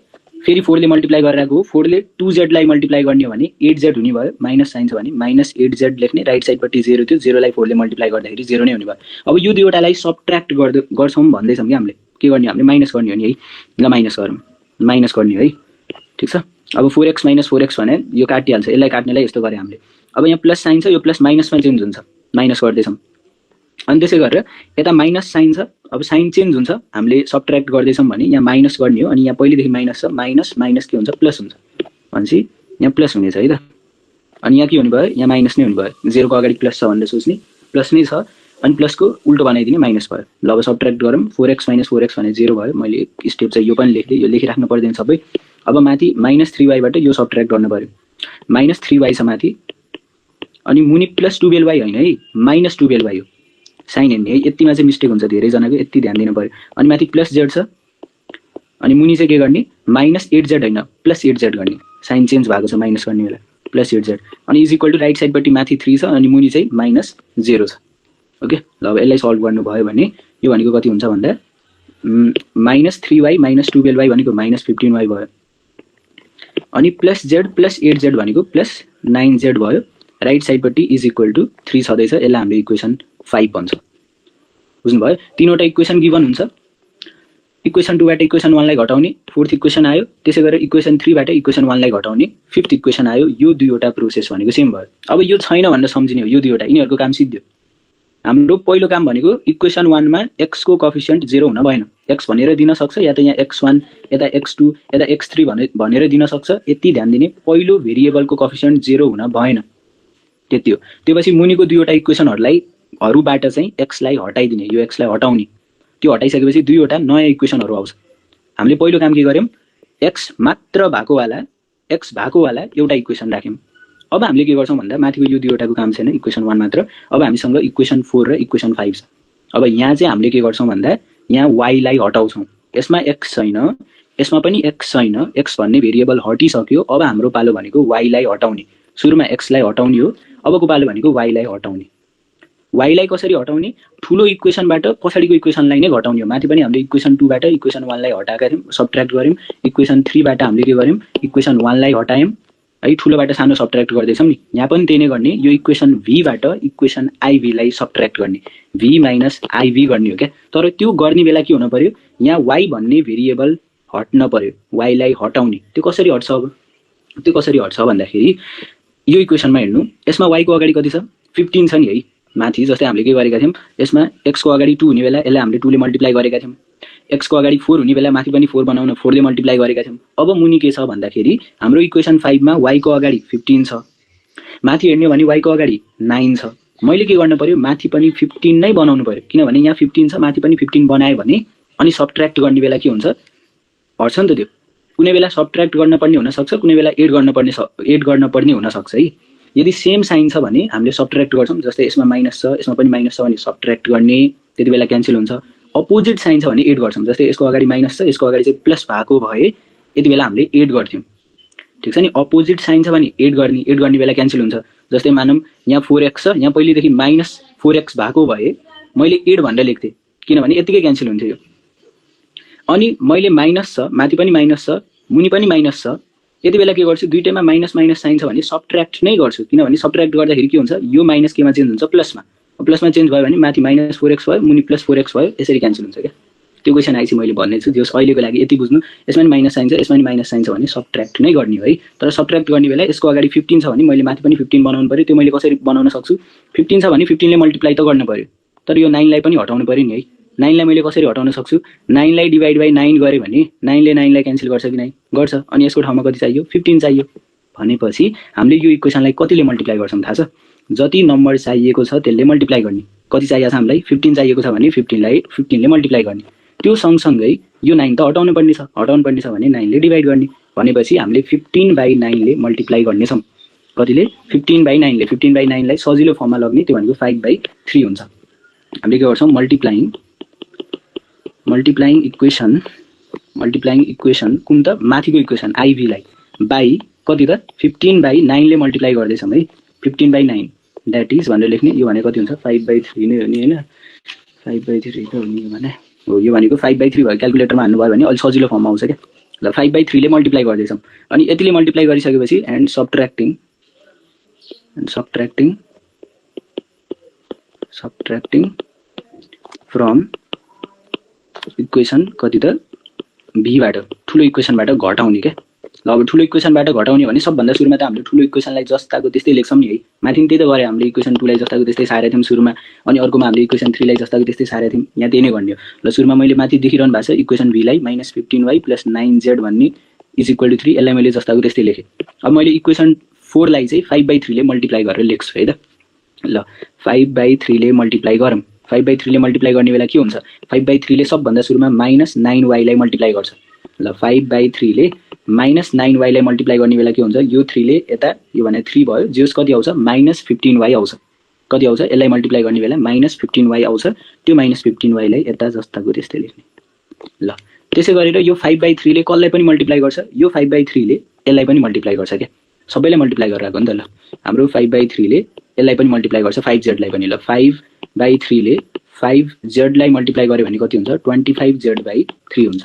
फेरि 4 ले मल्टिप्लाई गरिरहेको हो 4 ले 2z लाई मल्टिप्लाई गर्ने हो भने 8z हुने भयो माइनस साइन छ भने माइनस 8z लेख्ने राइट साइडपट्टि 0 थियो 0 लाई 4 ले मल्टिप्लाई गर्दाखेरि 0 नै हुने भयो अब यो दुईवटालाई सबट्र्याक्ट गर्छौं भन्दैछौं कि हामीले के गर्ने हामीले माइनस गर्ने हो नि है ल माइनस गरौँ माइनस गर्ने है ठीक छ अब 4x - 4x भने यो काटिहाल्छ यसलाई काट्नेलाई यस्तो गरे हामीले अब यहाँ प्लस साइन छ यो प्लस माइनसमा चेन्ज हुन्छ माइनस गर्दैछौं अनि त्यसै गरेर यता माइनस साइन छ अब साइन चेन्ज हुन्छ हामीले सबट्र्याक्ट गर्दैछौं भने यहाँ माइनस गर्ने हो अनि यहाँ पहिलेदेखि माइनस छ माइनस माइनस के हुन्छ प्लस हुन्छ भनेपछि यहाँ प्लस हुनेछ है त अनि यहाँ के हुने भयो यहाँ माइनस नै हुने भयो 0 को अगाडि प्लस छ भनेर सोच्ने प्लस नै छ अनि प्लस को उल्टो बनाइदिने माइनस भयो ल अब सबट्र्याक्ट गरौँ 4x - 4x भने 0 भयो मैले एक स्टेप चाहिँ यो पनि लेख्दै यो लेखिराख्नु पर्दैन सबै अब माथि -3y बाट यो सबट्र्याक्ट गर्न पर्यो -3y छ माथि अनि मुनि +12y हैन है -12y हो साइन हेर्ने है यतिमा चाहिँ मिस्टेक हुन्छ धेरै जनाको यति ध्यान दिनु पर्यो अनि माथि +z छ अनि मुनि चाहिँ के गर्ने -8z हैन +8z गर्ने साइन चेन्ज भएको छ माइनस गर्ने बेला +8z अनि इज इक्वल टु राइट साइडपट्टि माथि 3 छ अनि मुनि चाहिँ -0 छ ओके ल अब यसलाई सल्भ गर्नु भयो भने यो भनेको कति हुन्छ भन्दा -3y - 12y भनेको -15y भयो अनि +z + 8z भनेको +9z भयो राइट साइडपट्टि इज इक्वल टु 3 छदैछ यसलाई हामीले इक्वेसन 5 भन्छ बुझ्नुभयो तीनवटा इक्वेसन गिभन हुन्छ इक्वेसन 2 बाट इक्वेसन 1 लाई घटाउने फोर्थ इक्वेसन आयो त्यसै गरेर इक्वेसन 3 बाट इक्वेसन 1 लाई घटाउने फिफ्थ इक्वेसन आयो यो दुईवटा प्रोसेस भनेको सेम भयो अब यो छैन भनेर सम्झिने हो यो दुईवटा यिनीहरुको काम सिद्धियो हाम्रो पहिलो काम भनेको इक्वेसन 1 मा x को कोएफिसिएन्ट 0 हुन भएन x भनेर दिन सक्छ या त यहाँ x1 यता x2 यता x3 भनेर दिन सक्छ यति ध्यान दिने पहिलो भेरिएबलको कोएफिसिएन्ट 0 हुन भएन त्यति हो त्यसपछि मुनिको दुईवटा इक्वेसनहरुलाई बाट चाहिँ x लाई हटाइदिने यो x लाई हटाउने त्यो हटाइसकेपछि दुईवटा नयाँ इक्वेसनहरु आउँछ हामीले पहिलो काम के गर्यौं x मात्र भएको वाला एउटा इक्वेसन राख्यौं अब हामीले के गर्छौं भन्दा माथिको यो दुईवटाको काम छैन इक्वेसन 1 मात्र अब हामीसँग इक्वेसन 4 र इक्वेसन 5 छ अब यहाँ चाहिँ हामीले के गर्छौं भन्दा यहाँ y लाई हटाउँछौं यसमा x छैन यसमा पनि x छैन x भन्ने भेरिएबल हटिसक्यो अब हाम्रो पालो भनेको y लाई हटाउने सुरुमा x लाई हटाउने हो अबको पालो भनेको y लाई हटाउने y लाई कसरी हटाउने ठुलो इक्वेसनबाट पछाडीको इक्वेसनलाई नै घटाउने हो माथि पनि हामीले इक्वेसन 2 बाट इक्वेसन 1 लाई हटाएका थियौं सबट्र्याक्ट गर्यौं इक्वेसन 3 बाट हामीले के गर्यौं इक्वेसन 1 लाई हटायौं है ठुलोबाट सानो सबट्र्याक्ट गर्दैछौं नि यहाँ पनि त्यही नै गर्ने यो इक्वेसन v बाट इक्वेसन iv लाई सबट्र्याक्ट गर्ने v - iv गर्ने हो के तर त्यो गर्ने बेला के हुन पर्यो यहाँ y भन्ने भेरिएबल हट्न पर्यो y लाई हटाउने त्यो कसरी हट्छ भन्दाखेरि यो इक्वेसनमा हेर्नु यसमा y को अगाडि कति छ 15 छ नि है माथि जस्तै हामीले के गरेका थियौं यसमा x को अगाडि 2 हुने बेला यसलाई हामीले 2 ले मल्टिप्लाई गरेका थियौं x को अगाडि 4 हुने बेला माथि पनि 4 बनाउन 4 ले मल्टिप्लाई गरेका थियौं अब मुनि के छ भन्दाखेरि हाम्रो इक्वेसन 5 मा y को अगाडि 15 छ माथि हेर्ने भने y को अगाडि 9 छ मैले के गर्न पर्यो माथि पनि 15 नै बनाउनु पर्यो किनभने यहाँ 15 छ माथि पनि 15 बनाए भने अनि सबट्र्याक्ट गर्ने बेला के हुन्छ हट्छ नि त त्यो कुनै बेला सबट्र्याक्ट गर्न पर्ने हुन सक्छ कुनै बेला एड गर्न पर्ने हुन सक्छ है यदि सेम साइन छ भने हामीले सबट्र्याक्ट गर्छौं जस्तै यसमा माइनस छ यसमा पनि माइनस छ भने सबट्र्याक्ट गर्ने त्यति बेला क्यान्सल हुन्छ अपोजिट साइन छ भने एड गर्छौं जस्तै यसको अगाडि माइनस छ यसको अगाडि चाहिँ प्लस भएको भए यति बेला हामीले एड गर्थ्यौं ठीक छ नि अपोजिट साइन छ भने एड गर्ने बेला क्यान्सल हुन्छ जस्तै मानौं यहाँ 4x छ यहाँ पहिलेदेखि -4x भएको भए मैले एड भनेर लेख्थे किनभने यतिकै क्यान्सल हुन्थ्यो यो अनि मैले माइनस छ माथि पनि माइनस छ मुनि पनि माइनस छ यति बेला के गर्छु दुईटैमा माइनस साइन छ भने सबट्र्याक्ट नै गर्छु किनभने सबट्र्याक्ट गर्दाखेरि के हुन्छ यो माइनस केमा चेन्ज हुन्छ प्लसमा चेन्ज भयो भने माथि -4x भयो मुनि +4x भयो यसरी क्यान्सल हुन्छ के त्यो क्वेशन आइछि मैले भन्ने छु जस अहिलेको लागि यति बुझ्नु यसमा नि माइनस साइन छ यसमा नि माइनस साइन छ भने सबट्र्याक्ट नै गर्ने हो है तर सबट्र्याक्ट गर्ने बेला यसको अगाडि 15 छ भने मैले माथि पनि 15 बनाउनु पर्यो त्यो मैले कसरी बनाउन सक्छु 15 छ भने 15 ले मल्टिप्लाई त गर्न पर्यो तर यो 9 लाई पनि हटाउनु पर्यो नि है 9 लाई मैले कसरी हटाउन सक्छु 9 लाई डिवाइड बाइ 9 गरे भने 9 ले 9 लाई क्यान्सल गर्छ कि नै गर्छ अनि यसको ठाउँमा कति चाहियो 15 चाहियो भनेपछि हामीले यो इक्वेसनलाई कतिले मल्टिप्लाई गर्छौं थाहा छ जति नम्बर चाहिएको छ त्यसले मल्टिप्लाई गर्ने कति चाहिएको छ हामीलाई 15 चाहिएको छ भने 15 ले मल्टिप्लाई गर्ने त्यो सँगसँगै यो 9 त हटाउनु पर्ने छ भने 9 ले डिवाइड गर्ने भनेपछि हामीले 15/9 ले मल्टिप्लाई गर्ने छौं कतिले 15/9 लाई सजिलो फर्ममा लग्ने त्यो भनेको 5/3 हुन्छ हामीले के गर्छौं मल्टिप्लाइङ मल्टिप्लाइङ इक्वेसन कुन त माथिको इक्वेसन आइभीलाई बाई कति त 15/9 ले मल्टिप्लाई गर्दैछौँ है 15/9 द्याट इज भनेर लेख्ने यो भने कति हुन्छ 5/3 नै हो नि हैन 5/3 त हो नि भने हो यो भनेको 5/3 भयो क्याल्कुलेटरमा हाल्नु भयो भने अलि सजिलो फर्ममा आउँछ के ल 5/3 ले मल्टिप्लाई गर्दैछौँ अनि यतिले मल्टिप्लाई गरिसकेपछि एन्ड सब्ट्र्याक्टिङ फ्रम इक्वेसन कति त भी बाट ठुलो इक्वेसनबाट घटाउने के ल अब ठुलो इक्वेसनबाट घटाउने भने सबभन्दा सुरुमा त हामीले ठुलो इक्वेसनलाई जस्ताको त्यस्तै लेख्छौँ नि है माथि त्यही त गरे हामीले इक्वेसन 2 लाई जस्ताको त्यस्तै सारेका थियौँ सुरुमा अनि अर्कोमा हामीले इक्वेसन 3 लाई जस्ताको त्यस्तै सारेका थियौँ यहाँ त्यही नै गर्ने हो ल सुरुमा मैले माथि देखिरहनु भएको छ इक्वेसन v लाई -15y + 9z भन्ने = 3 यसलाई मैले जस्ताको त्यस्तै लेखेँ अब मैले इक्वेसन 4 लाई चाहिँ 5/3 ले मल्टिप्लाई गरेर लेख्छु है त ल 5/3 ले मल्टिप्लाई गरौँ 5/3 ले मल्टिप्लाई गर्ने बेला के हुन्छ 5/3 ले सबभन्दा सुरुमा -9y लाई मल्टिप्लाई गर्छ ल 5/3 ले -9y लाई मल्टिप्लाई गर्ने बेला के हुन्छ यो 3 ले यता यो भने 3 भयो जेस कति आउँछ -15y आउँछ कति आउँछ यसलाई मल्टिप्लाई गर्ने बेला -15y आउँछ त्यो -15y लाई यता जस्ताको त्यस्तै लेख्ने ल त्यसै गरेर यो 5/3 ले कसलाई पनि मल्टिप्लाई गर्छ यो 5/3 ले यसलाई पनि मल्टिप्लाई गर्छ के सबैले मल्टिप्लाई गरेर आएको नि त ल हाम्रो 5/3 ले यसलाई पनि मल्टिप्लाई गर्छ 5z लाई पनि ल 5/3 ले 5z लाई मल्टिप्लाई गर्यो भने कति हुन्छ 25z/3 हुन्छ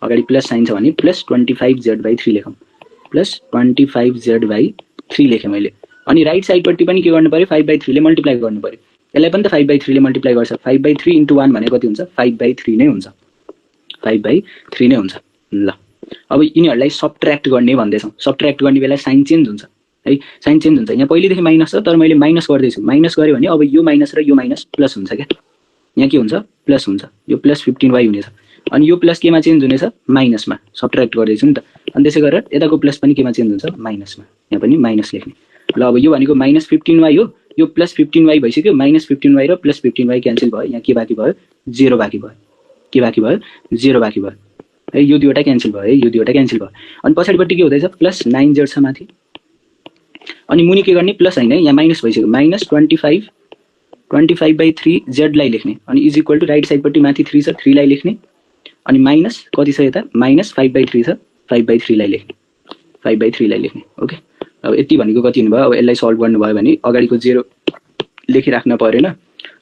अगाडि प्लस साइन छ भने प्लस 25z/3 लेखौँ प्लस 25z/3 लेखेँ मैले अनि राइट साइडपट्टि पनि के गर्नु पर्यो 5/3 ले मल्टिप्लाई गर्नु पर्यो यसलाई पनि त 5/3 ले मल्टिप्लाई गर्छ 5/3 * 1 भने कति हुन्छ 5/3 नै हुन्छ 5/3 नै हुन्छ ल अब यिनीहरूलाई सब्ट्र्याक्ट गर्ने भन्दैछौँ सब्ट्र्याक्ट गर्ने बेला साइन चेन्ज हुन्छ है साइन चेन्ज हुन्छ यहाँ पहिलेदेखि माइनस छ तर मैले माइनस गर्दैछु माइनस गरेँ भने अब यो माइनस र यो माइनस प्लस हुन्छ क्या यहाँ के हुन्छ प्लस हुन्छ यो प्लस 15y हुनेछ अनि यो प्लस केमा चेन्ज हुनेछ माइनसमा सब्ट्र्याक्ट गर्दैछु नि त अनि त्यसै गरेर यताको प्लस पनि केमा चेन्ज हुन्छ माइनसमा यहाँ पनि माइनस लेख्ने ल अब यो भनेको -15y हो यो प्लस 15y भइसक्यो -15y र प्लस 15y क्यान्सल भयो यहाँ के बाँकी भयो 0 बाँकी भयो के बाँकी भयो 0 बाँकी भयो है यो दुईवटा क्यान्सल भयो है यो दुईवटा क्यान्सल भयो अनि पछाडिपट्टि के हुँदैछ प्लस 9z छ माथि अनि मुनि के गर्ने प्लस हैन यहाँ माइनस भइसक्यो -25/3 z लाई लेख्ने अनि = राइट साइडपट्टि माथि 3 छ 3 लाई लेख्ने अनि माइनस कति छ यता -5/3 छ 5/3 लाई लेख्ने 5/3 लाई लेख्ने ओके अब यति भनेको कति हुनुभयो अब यसलाई सल्भ गर्नुभयो भने अगाडिको 0 लेखिराख्न परेन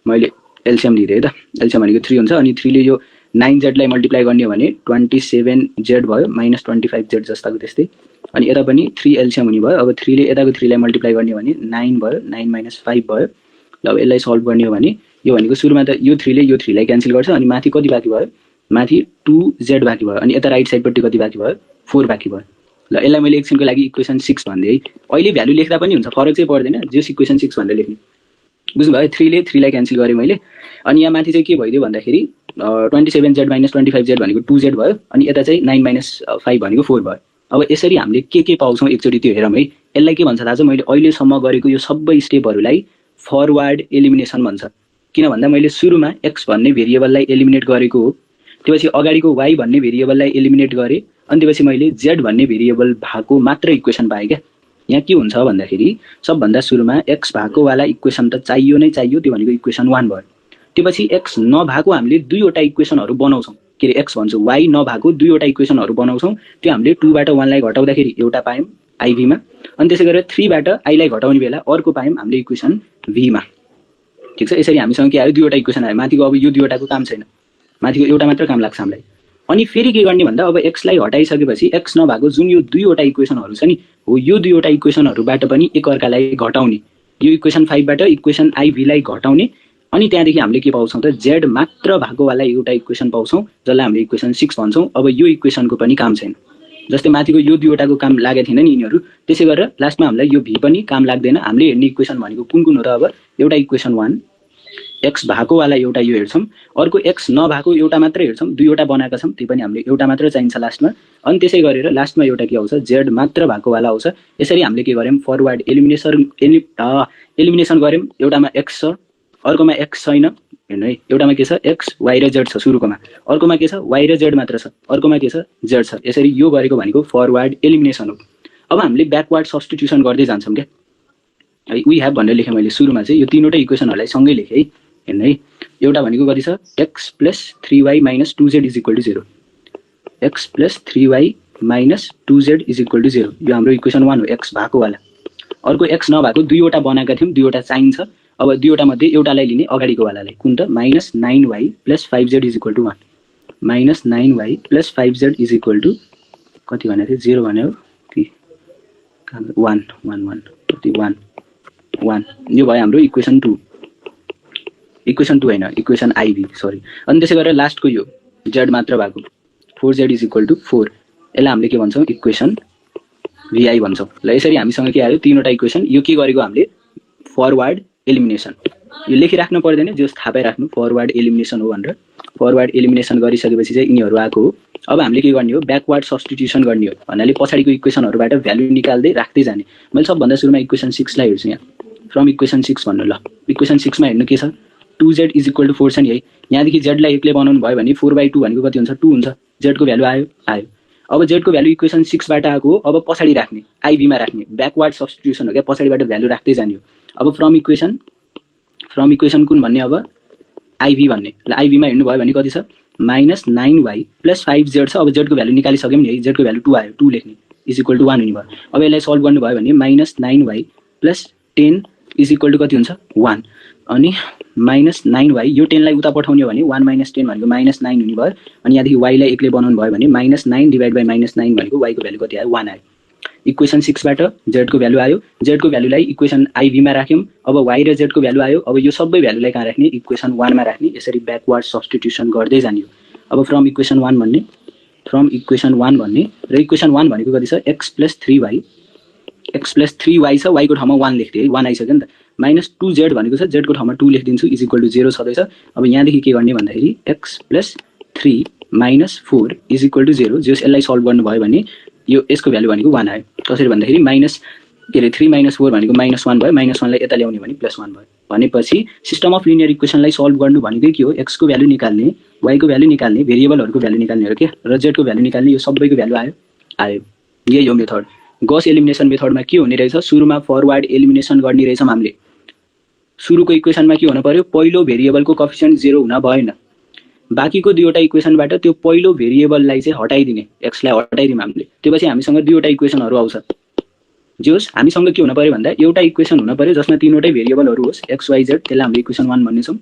मैले एलसीएम लिँदै है त एलसीएम भनेको 3 हुन्छ अनि 3 ले यो 9z लाई मल्टिप्लाई गर्ने हो भने 27z भयो -25z जस्ताको त्यस्तै अनि यता पनि 3 एलसीएम हुने भयो अब 3 ले यताको 3 लाई मल्टिप्लाई गर्ने हो भने 9 भयो 9 - 5 भयो ल अब यसलाई सल्भ गर्ने हो भने यो भनेको सुरुमा त यो 3 ले यो 3 लाई क्यान्सल गर्छ अनि माथि कति बाँकी भयो माथि 2z बाँकी भयो अनि यता राइट साइडपट्टि कति बाँकी भयो 4 बाँकी भयो ल यसलाई मैले एकछिनको लागि इक्वेसन 6 भन्दै है अहिले भ्यालु लेख्दा पनि हुन्छ फरक चाहिँ पर्दैन जस इक्वेसन 6 भनेर लेख्ने बुझ्नुभयो 3 ले 3 लाई क्यान्सल गरेँ मैले अनि यहाँ माथि चाहिँ के भइदियो भन्दाखेरि 27z - 25z भनेको 2z भयो अनि यता चाहिँ 9 - 5 भनेको 4 भयो अब यसरी हामीले के पाउँछौँ एकचोटि त्यो हेरौँ है यसलाई के भन्छ थाहा छ मैले अहिलेसम्म गरेको यो सबै स्टेपहरूलाई फरवर्ड एलिमिनेसन भन्छ किन भन्दा मैले सुरुमा x भन्ने भेरिएबललाई एलिमिनेट गरेको हो त्यसपछि अगाडिको y भन्ने भेरिएबललाई एलिमिनेट गरेँ अनि त्यसपछि मैले z भन्ने भेरिएबल भएको मात्र इक्वेसन पाएँ क्या यहाँ के हुन्छ भन्दाखेरि सबभन्दा सुरुमा x भएको वाला इक्वेसन त चाहियो नै चाहियो त्यो भनेको इक्वेसन 1 भयो त्यसपछि x नभएको हामीले दुईवटा इक्वेसनहरू बनाउँछौँ के रे x भन्छु y नभएको दुईवटा इक्वेसनहरू बनाउँछौँ त्यो हामीले 2 बाट 1 लाई घटाउँदाखेरि एउटा पायौँ iv मा अनि त्यसै गरेर 3 बाट i लाई घटाउने बेला अर्को पायौँ हामीले इक्वेसन v मा ठीक छ यसरी हामीसँग के आयो दुईवटा इक्वेसन आयो माथिको अब यो दुईवटाको काम छैन माथिको एउटा मात्र काम लाग्छ हामीलाई अनि फेरि के गर्ने भन्दा अब x लाई हटाइसकेपछि x नभएको जुन यो दुईवटा इक्वेसनहरू छ नि हो यो दुईवटा इक्वेसनहरूबाट पनि एकअर्कालाई घटाउने यो इक्वेसन 5 बाट इक्वेसन iv लाई घटाउने अनि त्यहाँदेखि हामीले के पाउँछौँ त z मात्र भएको वाला एउटा इक्वेसन पाउँछौँ जसलाई हामीले इक्वेसन 6 भन्छौँ अब यो इक्वेसनको पनि काम छैन जस्तै माथिको यो दुईवटाको काम लागेको थिएन नि यिनीहरू त्यसै गरेर लास्टमा हामीलाई यो v पनि काम लाग्दैन हामीले हेर्ने इक्वेसन भनेको कुन हो र अब एउटा इक्वेसन 1 x भएको वाला एउटा यो हेर्छौँ अर्को x नभएको एउटा मात्र हेर्छौँ दुईवटा बनाएका छौँ त्यो पनि हामीले एउटा मात्र चाहिन्छ लास्टमा अनि त्यसै गरेर लास्टमा एउटा के आउँछ z मात्र भएको वाला आउँछ यसरी हामीले के गर्यौँ फरवर्ड एलिमिनेसन गर्यौँ एउटामा x छ अर्कोमा x छैन हेर्नु है एउटामा के छ x y र z छ सुरुकोमा अर्कोमा के छ y र z मात्र छ अर्कोमा के छ z छ यसरी यो गरेको भनेको फरवर्ड एलिमिनेसन हो अब हामीले ब्याकवर्ड सब्स्टिट्युसन गर्दै जान्छौँ क्या है वी हेभ भनेर लेखेँ मैले सुरुमा चाहिँ यो तीनवटै इक्वेसनहरूलाई सँगै लेखेँ है हेर्नु है, एउटा भनेको कति छ x plus 3y minus 2z is equal to 0, x plus 3y minus 2z is equal to 0, यो हाम्रो इक्वेसन 1 हो x भएको वाला। अर्को x नभएको दुईवटा बनाएका थियौँ, दुईवटा चाहिन्छ। अब दुईवटा मध्ये एउटालाई लिने अगाडिको वालालाई, कुन त minus 9y plus 5z is equal to 1, minus 9y plus 5z is equal to कति भनेको थियो 0 भन्यो कि 1 1 1 कति 1 1, यो भयो हाम्रो इक्वेसन 2, इक्वेसन 2 हैन इक्वेसन आइभी सरी। अनि त्यसै गरेर लास्टको यो z मात्र भएको 4z इज इक्वल टु 4, यसलाई हामीले के भन्छौँ इक्वेसन vi भन्छौँ। ल यसरी हामीसँग के आयो तीनवटा इक्वेसन। यो के गरेको हामीले फरवर्ड एलिमिनेसन, यो लेखिराख्नु पर्दैन, जस थाहा पाइराख्नु फरवर्ड एलिमिनेसन हो भनेर। फरवर्ड एलिमिनेसन गरिसकेपछि चाहिँ यिनीहरू आएको हो। अब हामीले के गर्ने हो ब्याकवर्ड सब्स्टिट्युसन गर्ने हो, भन्नाले पछाडिको इक्वेसनहरूबाट भ्यालु निकाल्दै राख्दै जाने। मैले सबभन्दा सुरुमा इक्वेसन 6 लाई हेर्छु यहाँ, फ्रम इक्वेसन 6 भन्नु। ल इक्वेसन 6 मा हेर्नु के छ 2z इज इक्वल टु 4 छ नि है, यहाँदेखि z लाई एक्लै बनाउनु भयो भने 4/2 भनेको कति हुन्छ 2 हुन्छ, z को भ्यालु आयो आयो। अब z को भ्यालु इक्वेसन 6 बाट आएको हो, अब पछाडि राख्ने आइभी मा राख्ने, ब्याकवर्ड सब्स्टिट्युसन हो क्या, पछाडिबाट भ्यालु राख्दै जाने हो। अब फ्रम इक्वेसन कुन भन्ने अब आइभी भन्ने। ल आइभी मा हेर्नु भयो भने कति छ माइनस 9y प्लस 5z छ। अब z को भ्यालु निकालिसक्यौँ नि है, z को भ्यालु 2 आयो, 2 लेख्ने इज इक्वल टु 1 हुने भयो। अब यसलाई सल्भ गर्नु भयो भने minus 9y plus 10 is equal to कति हुन्छ 1, अनि माइनस 9y यो 10 लाई उता पठाउने हो भने 1 माइनस 10 भनेको माइनस 9 हुने भयो। अनि यहाँदेखि y लाई एक्लै बनाउनु भयो भने माइनस 9 डिभाइड बाई माइनस 9 भनेको y को भ्यालु कति आयो 1 आयो। इक्वेसन 6 बाट z को भ्यालु आयो, z को भ्यालुलाई इक्वेसन आइभी मा राख्यौँ। अब y र z को भ्यालु आयो, अब यो सबै भ्यालुलाई कहाँ राख्ने इक्वेसन 1 मा राख्ने। यसरी ब्याकवर्ड सब्स्टिट्युसन गर्दै जाने हो। अब फ्रम इक्वेसन 1 भन्ने र इक्वेसन 1 भनेको कति छ x plus 3y, x plus 3y छ, y को ठाउँमा 1 लेख्थे है, 1 आइसक्यो नि त। माइनस 2z भनेको छ, z को ठाउँमा 2 लेखिदिन्छु इज इक्वल टु 0 छँदैछ। अब यहाँदेखि के गर्ने भन्दाखेरि x plus 3 minus 4 is equal to 0, जस यसलाई सल्भ गर्नुभयो भने यो यसको भ्यालु भनेको 1 आयो। कसरी भन्दाखेरि माइनस के अरे 3 माइनस 4 भनेको माइनस 1 भयो, माइनस 1 लाई यता ल्याउने भने प्लस 1 भयो। भनेपछि सिस्टम अफ लिनियर इक्वेसनलाई सल्भ गर्नु भनेकै के हो x को भ्यालु निकाल्ने, y को भ्यालु निकाल्ने, भेरिएबलहरूको भ्यालु निकाल्ने हो के, र z को भ्यालु निकाल्ने, यो सबैको भ्यालु आयो। यही हो मेथड। गस एलिमिनेसन मेथडमा के हुने रहेछ सुरुमा फरवर्ड एलिमिनेसन गर्ने रहेछौँ हामीले। सुरुको इक्वेसनमा के हुनु पर्यो पहिलो भेरिएबलको कोएफिसिएन्ट 0 हुन भएन, बाँकीको दुईवटा इक्वेसनबाट त्यो पहिलो भेरिएबललाई चाहिँ हटाइदिने, x लाई हटाइदियौँ हामीले। त्यसपछि हामीसँग दुईवटा इक्वेसनहरू आउँछ। जोस् हामीसँग के हुन पर्यो भन्दा एउटा इक्वेसन हुन पर्यो जसमा तीनवटै भेरिएबलहरू होस् x y z, त्यसलाई हामीले इक्वेसन 1 भन्नेछौँ।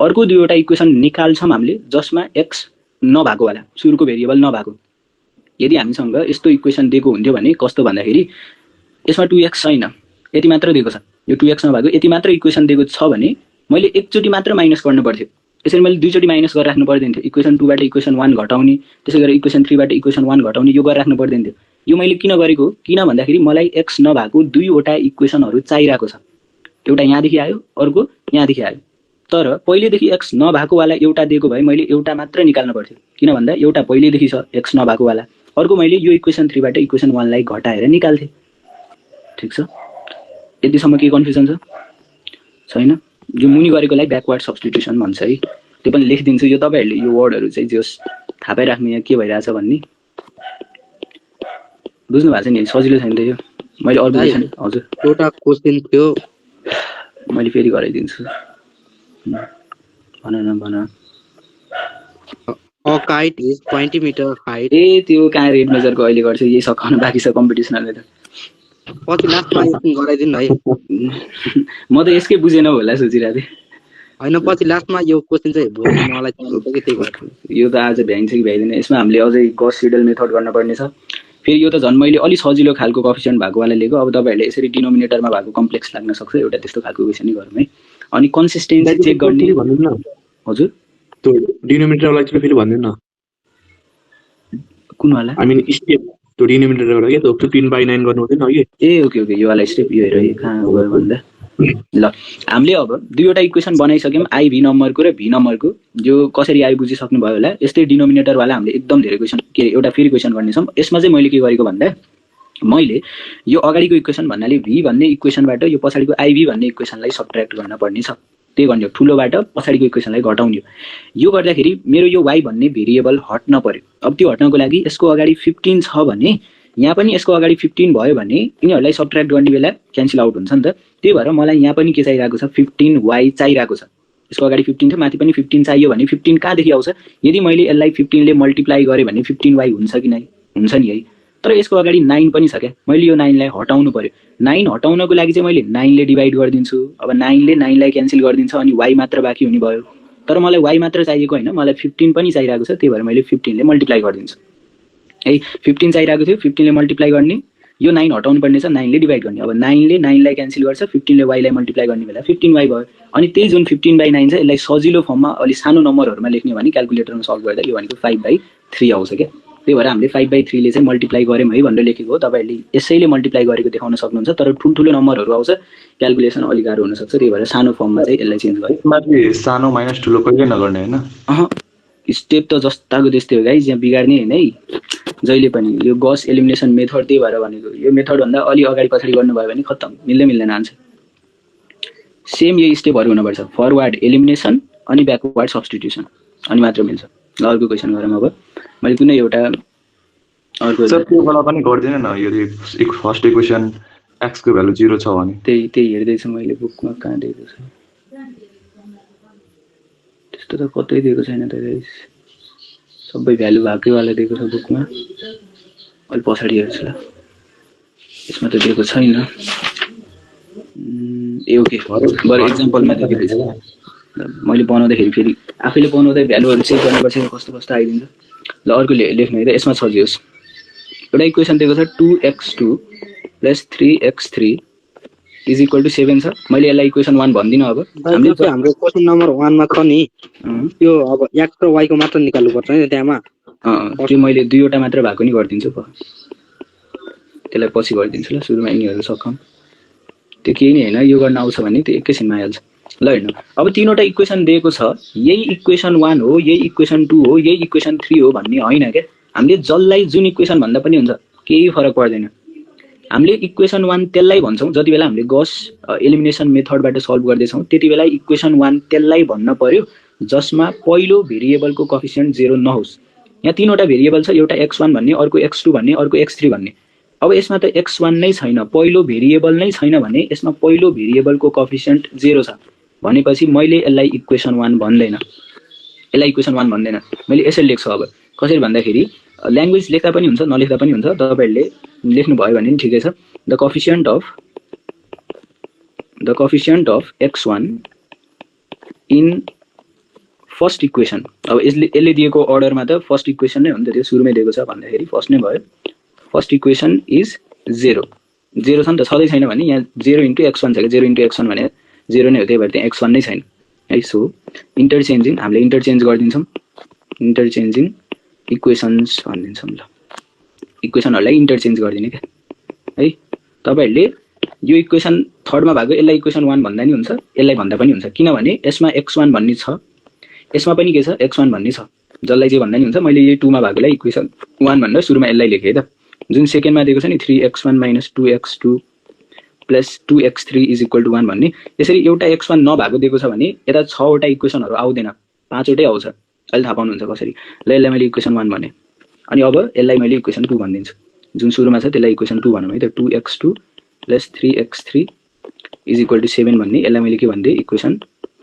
अर्को दुईवटा इक्वेसन निकाल्छौँ हामीले जसमा x नभएको वाला, सुरुको भेरिएबल नभएको। यदि हामीसँग यस्तो इक्वेसन दिएको हुन्थ्यो भने कस्तो भन्दाखेरि यसमा 2x छैन, यति मात्र दिएको छ, यो 2x नभएको यति मात्र इक्वेसन दिएको छ भने मैले एकचोटि मात्र माइनस गर्नु पर्थ्यो। यसरी मैले दुईचोटि माइनस गरेर राख्नु पर्दैन थियो। इक्वेसन 2 बाट इक्वेसन 1 घटाउने, त्यसै गरी इक्वेसन 3 बाट इक्वेसन 1 घटाउने, यो गरेर राख्नु पर्दैन थियो। यो मैले किन गरेको, किन भन्दाखेरि मलाई x नभएको दुईवटा इक्वेसनहरू चाहिरहेको छ। एउटा यहाँदेखि आयो, अर्को यहाँदेखि आयो, तर पहिलेदेखि x नभएको वाला एउटा दिएको भए मैले एउटा मात्र निकाल्नु पर्थ्यो। किन भन्दा एउटा पहिलेदेखि छ x नभएको वाला, अर्को मैले यो इक्वेसन 3 बाट इक्वेसन 1 लाई घटाएर निकाल्थे। ठिक छ, यतिसम्म के कन्फ्युजन छैन? यो मुनि गरेकोलाई ब्याकवर्ड सब्स्टिट्युसन भन्छ है, त्यो पनि लेखिदिन्छु। यो तपाईहरुले यो वर्डहरु चाहिँ जस थाहा पाइराख्नु यहाँ के भइरहेछ भन्ने बुझ्नु भएको छ नि, सजिलो छैन त यो। मैले अर्को क्वेशन हजुर एउटा क्वेशन थियो, मैले फेरि गराइदिन्छु। भन a kite is 20 meter height। ए त्यो कहाँ रेड मेजरको अहिले गर्छ, यही सकाउन बाँकी छ कम्पिटिसनले त। पछि लास्टमा एकछिन गराइदिनु है। म त यसकै बुझेन होला सोचिरहेको थिएँ। हैन पछि लास्टमा यो क्वेशन चाहिँ भोलि मलाई चाहिन्छ कि त्यही गर्छु। यो त आज भ्याइन्छ कि भ्याइदैन, यसमा हामीले अझै गस सिडल मेथड गर्न पर्ने छ। फेरि यो त झन् मैले अलि सजिलो खालको कोएफिसिएन्ट भएको वाला लिएको। अब तपाईहरुले यसरी डिनोमिनेटरमा भएको कम्प्लेक्स लाग्न सक्छ, एउटा त्यस्तो खालको क्वेशन नै गरौँ है। अनि कन्सिस्टेन्सी चेक गर्ने भन्दिनु न हजुर, त्यो डिनोमिनेटर वाला चाहिँ फेरि भन्दिनु न कुन वाला? आई मिन स्टेप त्यो डिनोमिनेटर वाला के, त्यो 15/9 गर्नु हुँदैन के? ए ओके ओके, यो वाला स्टेप यो हेर है कहाँ गयो भन्दा। ल हामीले अब दुईवटा इक्वेसन बनाइसक्यौँ, आई भी नम्बरको र भी नम्बरको। जो कसरी आयो बुझिसक्नु भयो होला। यस्तै डिनोमिनेटर वाला हामीले एकदम धेरै क्वेसन के एउटा फेरि क्वेसन गर्नेछौँ। यसमा चाहिँ मैले के गरेको भन्दा मैले यो अगाडिको इक्वेसन भन्नाले भी भन्ने इक्वेसनबाट यो पछाडिको आइभी भन्ने इक्वेसनलाई सबट्र्याक्ट गर्न पर्ने छ। त्यही गर्ने हो, ठुलोबाट पछाडिको इक्वेसनलाई घटाउने हो। यो गर्दाखेरि मेरो यो y भन्ने भेरिएबल हट्न पर्यो। अब त्यो हट्नको लागि यसको अगाडि 15 छ भने यहाँ पनि यसको अगाडि 15 भयो भने यिनीहरूलाई सबट्र्याक्ट गर्ने बेला क्यान्सल आउट हुन्छ नि त। त्यही भएर मलाई यहाँ पनि के चाहिरहेको छ 15y चाहिरहेको छ। यसको अगाडि 15 थियो, माथि पनि 15 चाहियो भने 15 कहाँदेखि आउँछ? यदि मैले यसलाई 15 ले मल्टिप्लाई गरेँ भने 15y हुन्छ कि नै? हुन्छ नि है। तर यसको अगाडि 9 पनि छ क्या, मैले यो 9 लाई हटाउनु पर्यो। 9 हटाउनको लागि चाहिँ मैले 9 ले डिभाइड गरिदिन्छु। अब 9 ले 9 लाई क्यान्सल गरिदिन्छ अनि y मात्र बाँकी हुने भयो। तर मलाई y मात्र चाहिएको हैन, मलाई 15 पनि चाहिरहेको छ, त्यही भएर मैले 15 ले मल्टिप्लाई गरिदिन्छु है। 15 चाहिरहेको थियो, 15 ले मल्टिप्लाई गर्ने, यो 9 हटाउनु पर्ने छ, 9 ले डिभाइड गर्ने। अब 9 ले 9 लाई क्यान्सल गर्छ, 15 ले y लाई मल्टिप्लाई गर्ने बेला 15y भयो। अनि त्यही जुन 15/9 छ यसलाई सजिलो फर्ममा अलि सानो नम्बरहरुमा लेख्ने भने क्याल्कुलेटरमा सल्भ गर्दा यो भनेको 5/3 आउँछ के। त्यही भएर हामीले 5/3 ले चाहिँ मल्टिप्लाई गर्यौं है भनेर लेखेको हो। तपाईहरुले यसैले मल्टिप्लाई गरेको देखाउन सक्नुहुन्छ, तर ठुलठुलो नम्बरहरु आउँछ, क्याल्कुलेसन अलि गाह्रो हुन सक्छ। त्यही भएर सानो फर्ममा चाहिँ यसलाई चेन्ज गरे। माथि सानो माइनस ठुलो कहिले नगर्ने हैन। स्टेप त जस्ताको त्यस्तै हो गाइस, यहाँ बिगार्ने हैन है जहिले पनि। यो गस एलिमिनेसन मेथड त्यही भएर भनेको, यो मेथड भन्दा अलि अगाडि पछाडी गर्नुभयो भने खत्तम, मिल्दैन आन्सर। सेम यही स्टेपहरु हुनुपर्छ, फरवर्ड एलिमिनेसन अनि ब्याकवर्ड सब्स्टिट्युसन, अनि मात्र मिल्छ। ल अर्को क्वेशन गरौँ। अब मैले कुनै एउटा अर्को सर त्यो वाला पनि गर्दिन न, यदि फर्स्ट इक्वेसन x को भ्यालु 0 छ भने। त्यही हेर्दै छु मैले बुकमा, कहाँ दिएको छ त्यस्तो त कतै दिएको छैन त गाइस, सबै भ्यालु भएकै वाला दिएको छ बुकमा। अलि पछाडी हेर्छु ल, यसमा त दिएको छैन। ए ओके, बरु एक्जाम्पलमा दिएको छ। मैले बनाउँदाखेरि फेरि आफैले बनाउँदा भ्यालुहरु चेक गर्नुपर्छ कस्तो कस्तो आइदिन्छ। ल अर्को लेख्नु है त, यसमा सजियोस्। एउटा इक्वेसन दिएको छ 2x2 + 3x3 = 7 छ। मैले यसलाई इक्वेसन 1 भन्दिन। अब हाम्रो क्वेशन नम्बर 1 मा छ नि, त्यो अब x र y को मात्र निकाल्नु पर्छ नि त्यहाँमा। त्यो मैले दुईवटा मात्र भएको नि गर्दिन्छु प, त्यसलाई पछि गरिदिन्छु ल, सुरुमा यिनीहरु सकम। त्यो केही नै हैन, यो गर्न आउँछ भने त्यो एकैछिनमा आइहाल्छ। ल हेर्नु, अब तीनवटा इक्वेसन दिएको छ, यही इक्वेसन 1 हो, यही इक्वेसन 2 हो, यही इक्वेसन 3 हो भन्ने हैन के। हामीले जसलाई जुन इक्वेसन भन्दा पनि हुन्छ, केही फरक पर्दैन। हामीले इक्वेसन 1 त्यसलाई भन्छौं जति बेला हामीले गस एलिमिनेसन मेथडबाट सल्भ गर्दै छौं, त्यति बेला इक्वेसन 1 त्यसलाई भन्न पर्यो जसमा पहिलो भेरिएबलको कोएफिसिएन्ट 0 नहोस्। यहाँ तीनवटा भेरिएबल छ, एउटा x1 भन्ने, अर्को x2 भन्ने, अर्को x3 भन्ने। अब यसमा त x1 नै छैन, पहिलो भेरिएबल नै छैन भने यसमा पहिलो भेरिएबलको कोएफिसिएन्ट 0 छ भनेपछि मैले यसलाई इक्वेसन 1 भन्दैन, यसलाई इक्वेसन 1 भन्दैन। मैले यसरी लेख्छु। अब कसरी भन्दाखेरि ल्याङ्ग्वेज लेख्दा पनि हुन्छ, नलेख्दा पनि हुन्छ, तपाईहरुले लेख्नु भयो भने नि ठिकै छ। The coefficient of x1 in first equation. अब यसले दिएको अर्डरमा त फर्स्ट इक्वेसन नै हो नि त, त्यो सुरुमै दिएको छ भन्दाखेरि फर्स्ट नै भयो। फर्स्ट इक्वेसन इज 0 छ नि त, छँदै छैन भने यहाँ 0 * x1 छ कि 0 * x1 भने 0 नै हो, त्यही भएर त्यहाँ x1 नै छैन है। सो इन्टरचेन्जिङ, हामीले इन्टरचेन्ज गरिदिन्छौँ, इन्टरचेन्जिङ इक्वेसन्स भनिदिन्छौँ। ल इक्वेसनहरुलाई इन्टरचेन्ज गरिदिने क्या है। तपाईहरुले यो इक्वेसन थर्डमा भएको यसलाई इक्वेसन 1 भन्दा नि हुन्छ, यसलाई भन्दा पनि हुन्छ, किनभने यसमा x1 भन्ने छ, यसमा पनि के छ x1 भन्ने छ, जसलाई चाहिँ भन्दा नि हुन्छ। मैले यही 2 मा भएकोलाई इक्वेसन 1 भनेर सुरुमा यसलाई लेखेँ है त। जुन सेकेन्डमा दिएको छ नि 3x1 - 2x2 + 2x3 = 1 भन्ने, यसरी एउटा x1 नभएको दिएको छ भने यता 6 वटा इक्वेसनहरु आउँदैन, 5 वटै आउँछ। अहिले थाहा पाउनुहुन्छ कसरी। ल यसलाई मैले इक्वेसन 1 भने, अनि अब यसलाई मैले इक्वेसन 2 भनिदिन्छु। जुन सुरुमा छ त्यसलाई इक्वेसन 2 भनौँ है त। 2x2 + 3x3 = 7 भन्ने, यसलाई मैले के भन्दिए इक्वेसन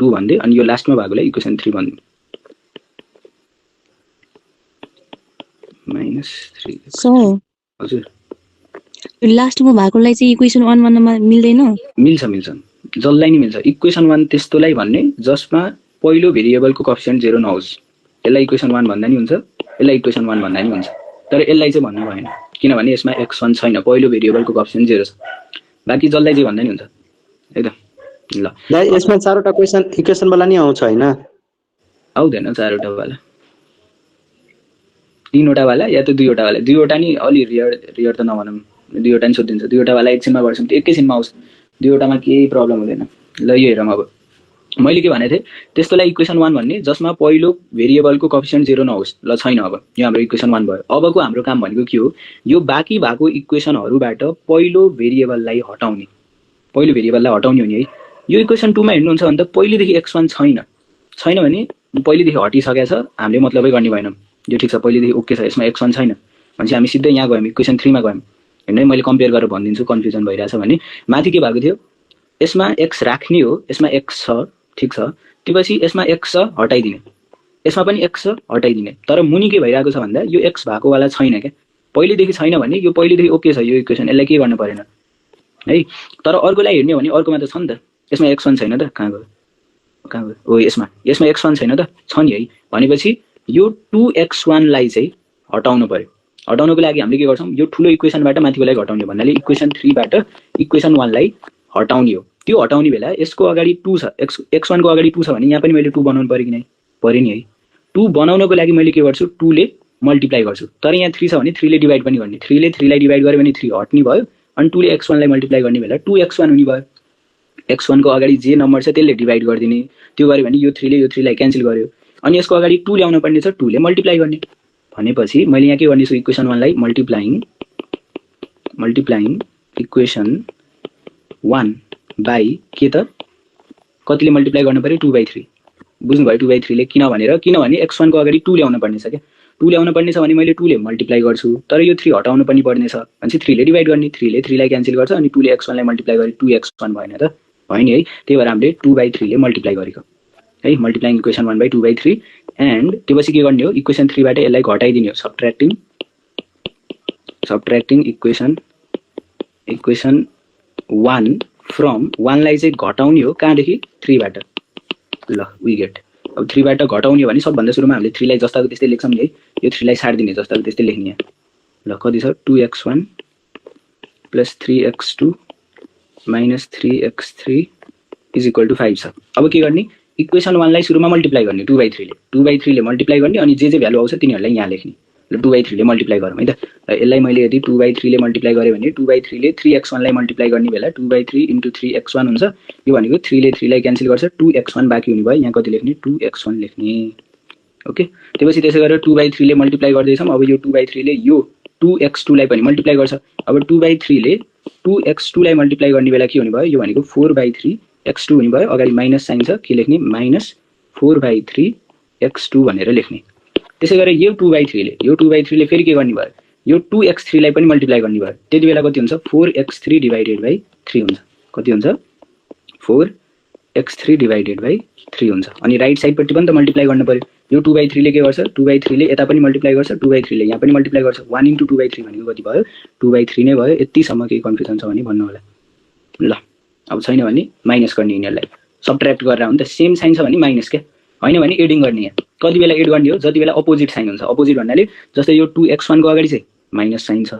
2 भन्दिए, अनि यो लास्टमा भएकोलाई इक्वेसन 3 भन्दिए। -3 हजुर, लास्टमा भएकोलाई चाहिँ इक्वेसन 1 भन्नमा मिल्दैन। मिल्छ जसलाई नि मिल्छ। इक्वेसन 1 त्यस्तोलाई भन्ने जसमा पहिलो भेरिएबलको कोएफिसिएन्ट 0 नहोस्, यसलाई इक्वेसन 1 भन्दा नि हुन्छ, यसलाई इक्वेसन 1 भन्दा नि हुन्छ। तर यसलाई चाहिँ भन्नु भएन किनभने यसमा x1 छैन, पहिलो भेरिएबलको कोएफिसिएन्ट 0 छ। बाकी जसलाई चाहिँ भन्दा नि हुन्छ है त। ल यसमा चारवटा क्वेशन इक्वेसन वाला नि आउँछ हैन? आउँदैन चारवटा वाला, तीनवटा वाला या त दुईवटा वाला। दुईवटा नि अलि रियर त नभनौँ, दुईवटा नि सोधिन्छ। दुईवटा वाला एकछिनमा गर्छौँ, त्यो एकैछिनमा आउँछ। दुईवटामा केही प्रब्लम हुँदैन। ल यो हेरौँ। अब मैले के भनेको थिएँ, त्यस्तोलाई इक्वेसन 1 भन्ने जसमा पहिलो भेरिएबलको कोएफिसिएन्ट 0 नहोस्। ल छैन, अब यो हाम्रो इक्वेसन 1 भयो। अबको हाम्रो काम भनेको के हो, यो बाँकी भएको इक्वेसनहरुबाट पहिलो भेरिएबललाई हटाउने, पहिलो भेरिएबललाई हटाउने हो नि है। यो इक्वेसन 2 मा हेर्नुहुन्छ भने त पहिलेदेखि x1 छैन भने पहिलेदेखि हटिसकेको छ, हामीले मतलबै गर्ने भएन। यो ठिक छ, पहिलेदेखि ओके छ, यसमा x1 छैन भनेपछि हामी सिधै यहाँ गयौँ, इक्वेसन 3 मा गयौँ। हेर्नु मैले कम्पेयर गरेर भनिदिन्छु, कन्फ्युजन भइरहेछ भने। माथि के भएको थियो, यसमा x राख्ने हो, यसमा x छ, ठीक छ, त्यसपछि यसमा x छ हटाइदिने, यसमा पनि x छ हटाइदिने। तर मुनि के भइरहेको छ भन्दा यो x भएको वाला छैन क्या, पहिलेदेखि छैन भने यो पहिलेदेखि ओके छ यो इक्वेसन, यसलाई के गर्नु परेन है। तर अर्कोलाई हेर्ने हो भने अर्कोमा त छ नि त, यसमा x1 छैन त, कहाँ गयो ओ यसमा x1 छैन त, छ नि है। भनेपछि यो 2x1 लाई चाहिँ हटाउनु पर्यो। हटाउनको लागि हामीले के गर्छौँ, यो ठुलो इक्वेसनबाट माथिकोलाई घटाउने भन्नाले इक्वेसन 3 बाट इक्वेसन 1 लाई हटाउने हो। त्यो हटाउने बेला यसको अगाडि 2 छ, x1 को अगाडि 2 छ भने यहाँ पनि मैले 2 बनाउनु पर्यो कि नै, पर्यो नि है। 2 बनाउनको लागि मैले के गर्छु, 2 ले मल्टिप्लाई गर्छु। तर यहाँ 3 छ भने 3 ले डिभाइड पनि गर्ने, 3 ले 3 लाई डिभाइड गर्यो भने 3 हट्ने भयो, अनि 2 ले x1 लाई मल्टिप्लाई गर्ने बेला 2x1 हुने भयो। x1 को अगाडि जे नम्बर छ त्यसले डिभाइड गरिदिने, त्यो गर्यो भने यो 3 ले यो 3 लाई क्यान्सल गर्यो, अनि यसको अगाडि 2 ल्याउनु पर्ने छ, 2 ले मल्टिप्लाई गर्ने। भनेपछि मैले यहाँ के गर्ने छु, इक्वेसन 1 लाई मल्टिप्लाइङ इक्वेसन 1 बाई के त कतिले मल्टिप्लाई गर्नु पर्यो, 2/3। बुझ्नुभयो 2/3 ले, किनभने x1 को अगाडि 2 ल्याउनु पर्ने छ क्या, 2 ल्याउनु पर्ने छ भने मैले 2 ले मल्टिप्लाई गर्छु, तर यो 3 हटाउनु पनि पर्ने छ भनेपछि 3 ले डिभाइड गर्ने, 3 ले 3 लाई क्यान्सल गर्छ, अनि 2 ले x1 लाई मल्टिप्लाई गरे 2x1 भएन त, भयो नि है। त्यही भएर हामीले 2/3 ले मल्टिप्लाई गरेको है, मल्टिप्लाइङ इक्वेसन 1 बाई 2/3। एन्ड त्यसपछि के गर्ने हो, इक्वेसन 3 बाट यसलाई घटाइदिने हो, सब्ट्र्याक्टिङ इक्वेसन 1 फ्रम 1 लाई चाहिँ घटाउने हो कहाँदेखि, 3 बाट। ल वी गेट, अब 3 बाट घटाउने हो भने सबभन्दा सुरुमा हामीले 3 लाई जस्ताको त्यस्तै लेख्छौँ नि है, यो 3 लाई सार्दिने जस्ताको त्यस्तै लेख्ने यहाँ। ल कति छ, 2x1 plus 3x2 minus 3x3 is equal to 5 छ। अब के गर्ने, इक्वेसन 1 लाई सुरुमा मल्टिप्लाई गर्ने 2/3 ले मल्टिप्लाई गर्ने, अनि जे भ्यालु आउँछ तिनीहरूलाई यहाँ लेख्ने। ल 2/3 ले मल्टिप्लाई गरौँ है त। यसलाई मैले यदि 2/3 ले मल्टिप्लाई गरेँ भने 2/3 ले 3x1 लाई मल्टिप्लाई गर्ने बेला 2/3 इन्टु 3x1 हुन्छ। यो भनेको 3 ले 3 लाई क्यान्सल गर्छ, 2x1 बाँकी हुने भयो, यहाँ कति लेख्ने, 2x1 लेख्ने। ओके, त्यसपछि त्यसै गरेर 2/3 ले मल्टिप्लाई गर्दैछौँ। अब यो 2/3 ले यो 2x2 लाई पनि मल्टिप्लाई गर्छ। अब 2/3 ले 2x2 लाई मल्टिप्लाई गर्ने बेला के हुने भयो, यो भनेको 4/3x2 हुने भयो, अगाडि माइनस साइन छ, के लेख्ने, माइनस 4/3x2 भनेर लेख्ने। त्यसै गरेर यो 2/3 ले फेरि के गर्ने भयो, यो 2x3 लाई पनि मल्टिप्लाई गर्ने भयो, त्यति बेला कति हुन्छ, 4x3 डिभाइडेड बाई 3 हुन्छ। कति हुन्छ, 4x3 डिभाइडेड बाई 3 हुन्छ। अनि राइट साइडपट्टि पनि त मल्टिप्लाई गर्नु पर्यो। यो 2/3 ले के गर्छ, 2/3 ले यता पनि मल्टिप्लाई गर्छ, 2/3 ले यहाँ पनि मल्टिप्लाई गर्छ, 1 इन्टु 2/3 भनेको कति भयो, 2/3 नै भयो। यतिसम्म केही कन्फ्युजन छ भने भन्नु होला। ल अब छैन भने माइनस गर्ने, यिनीहरूलाई सब्ट्र्याक्ट गरेर हो नि त, सेम साइन छ भने माइनस क्या, होइन भने एडिङ गर्ने। यहाँ कति बेला एड गर्ने हो, जति बेला अपोजिट साइन हुन्छ। अपोजिट भन्नाले जस्तै यो 2x1 को अगाडि चाहिँ माइनस साइन छ,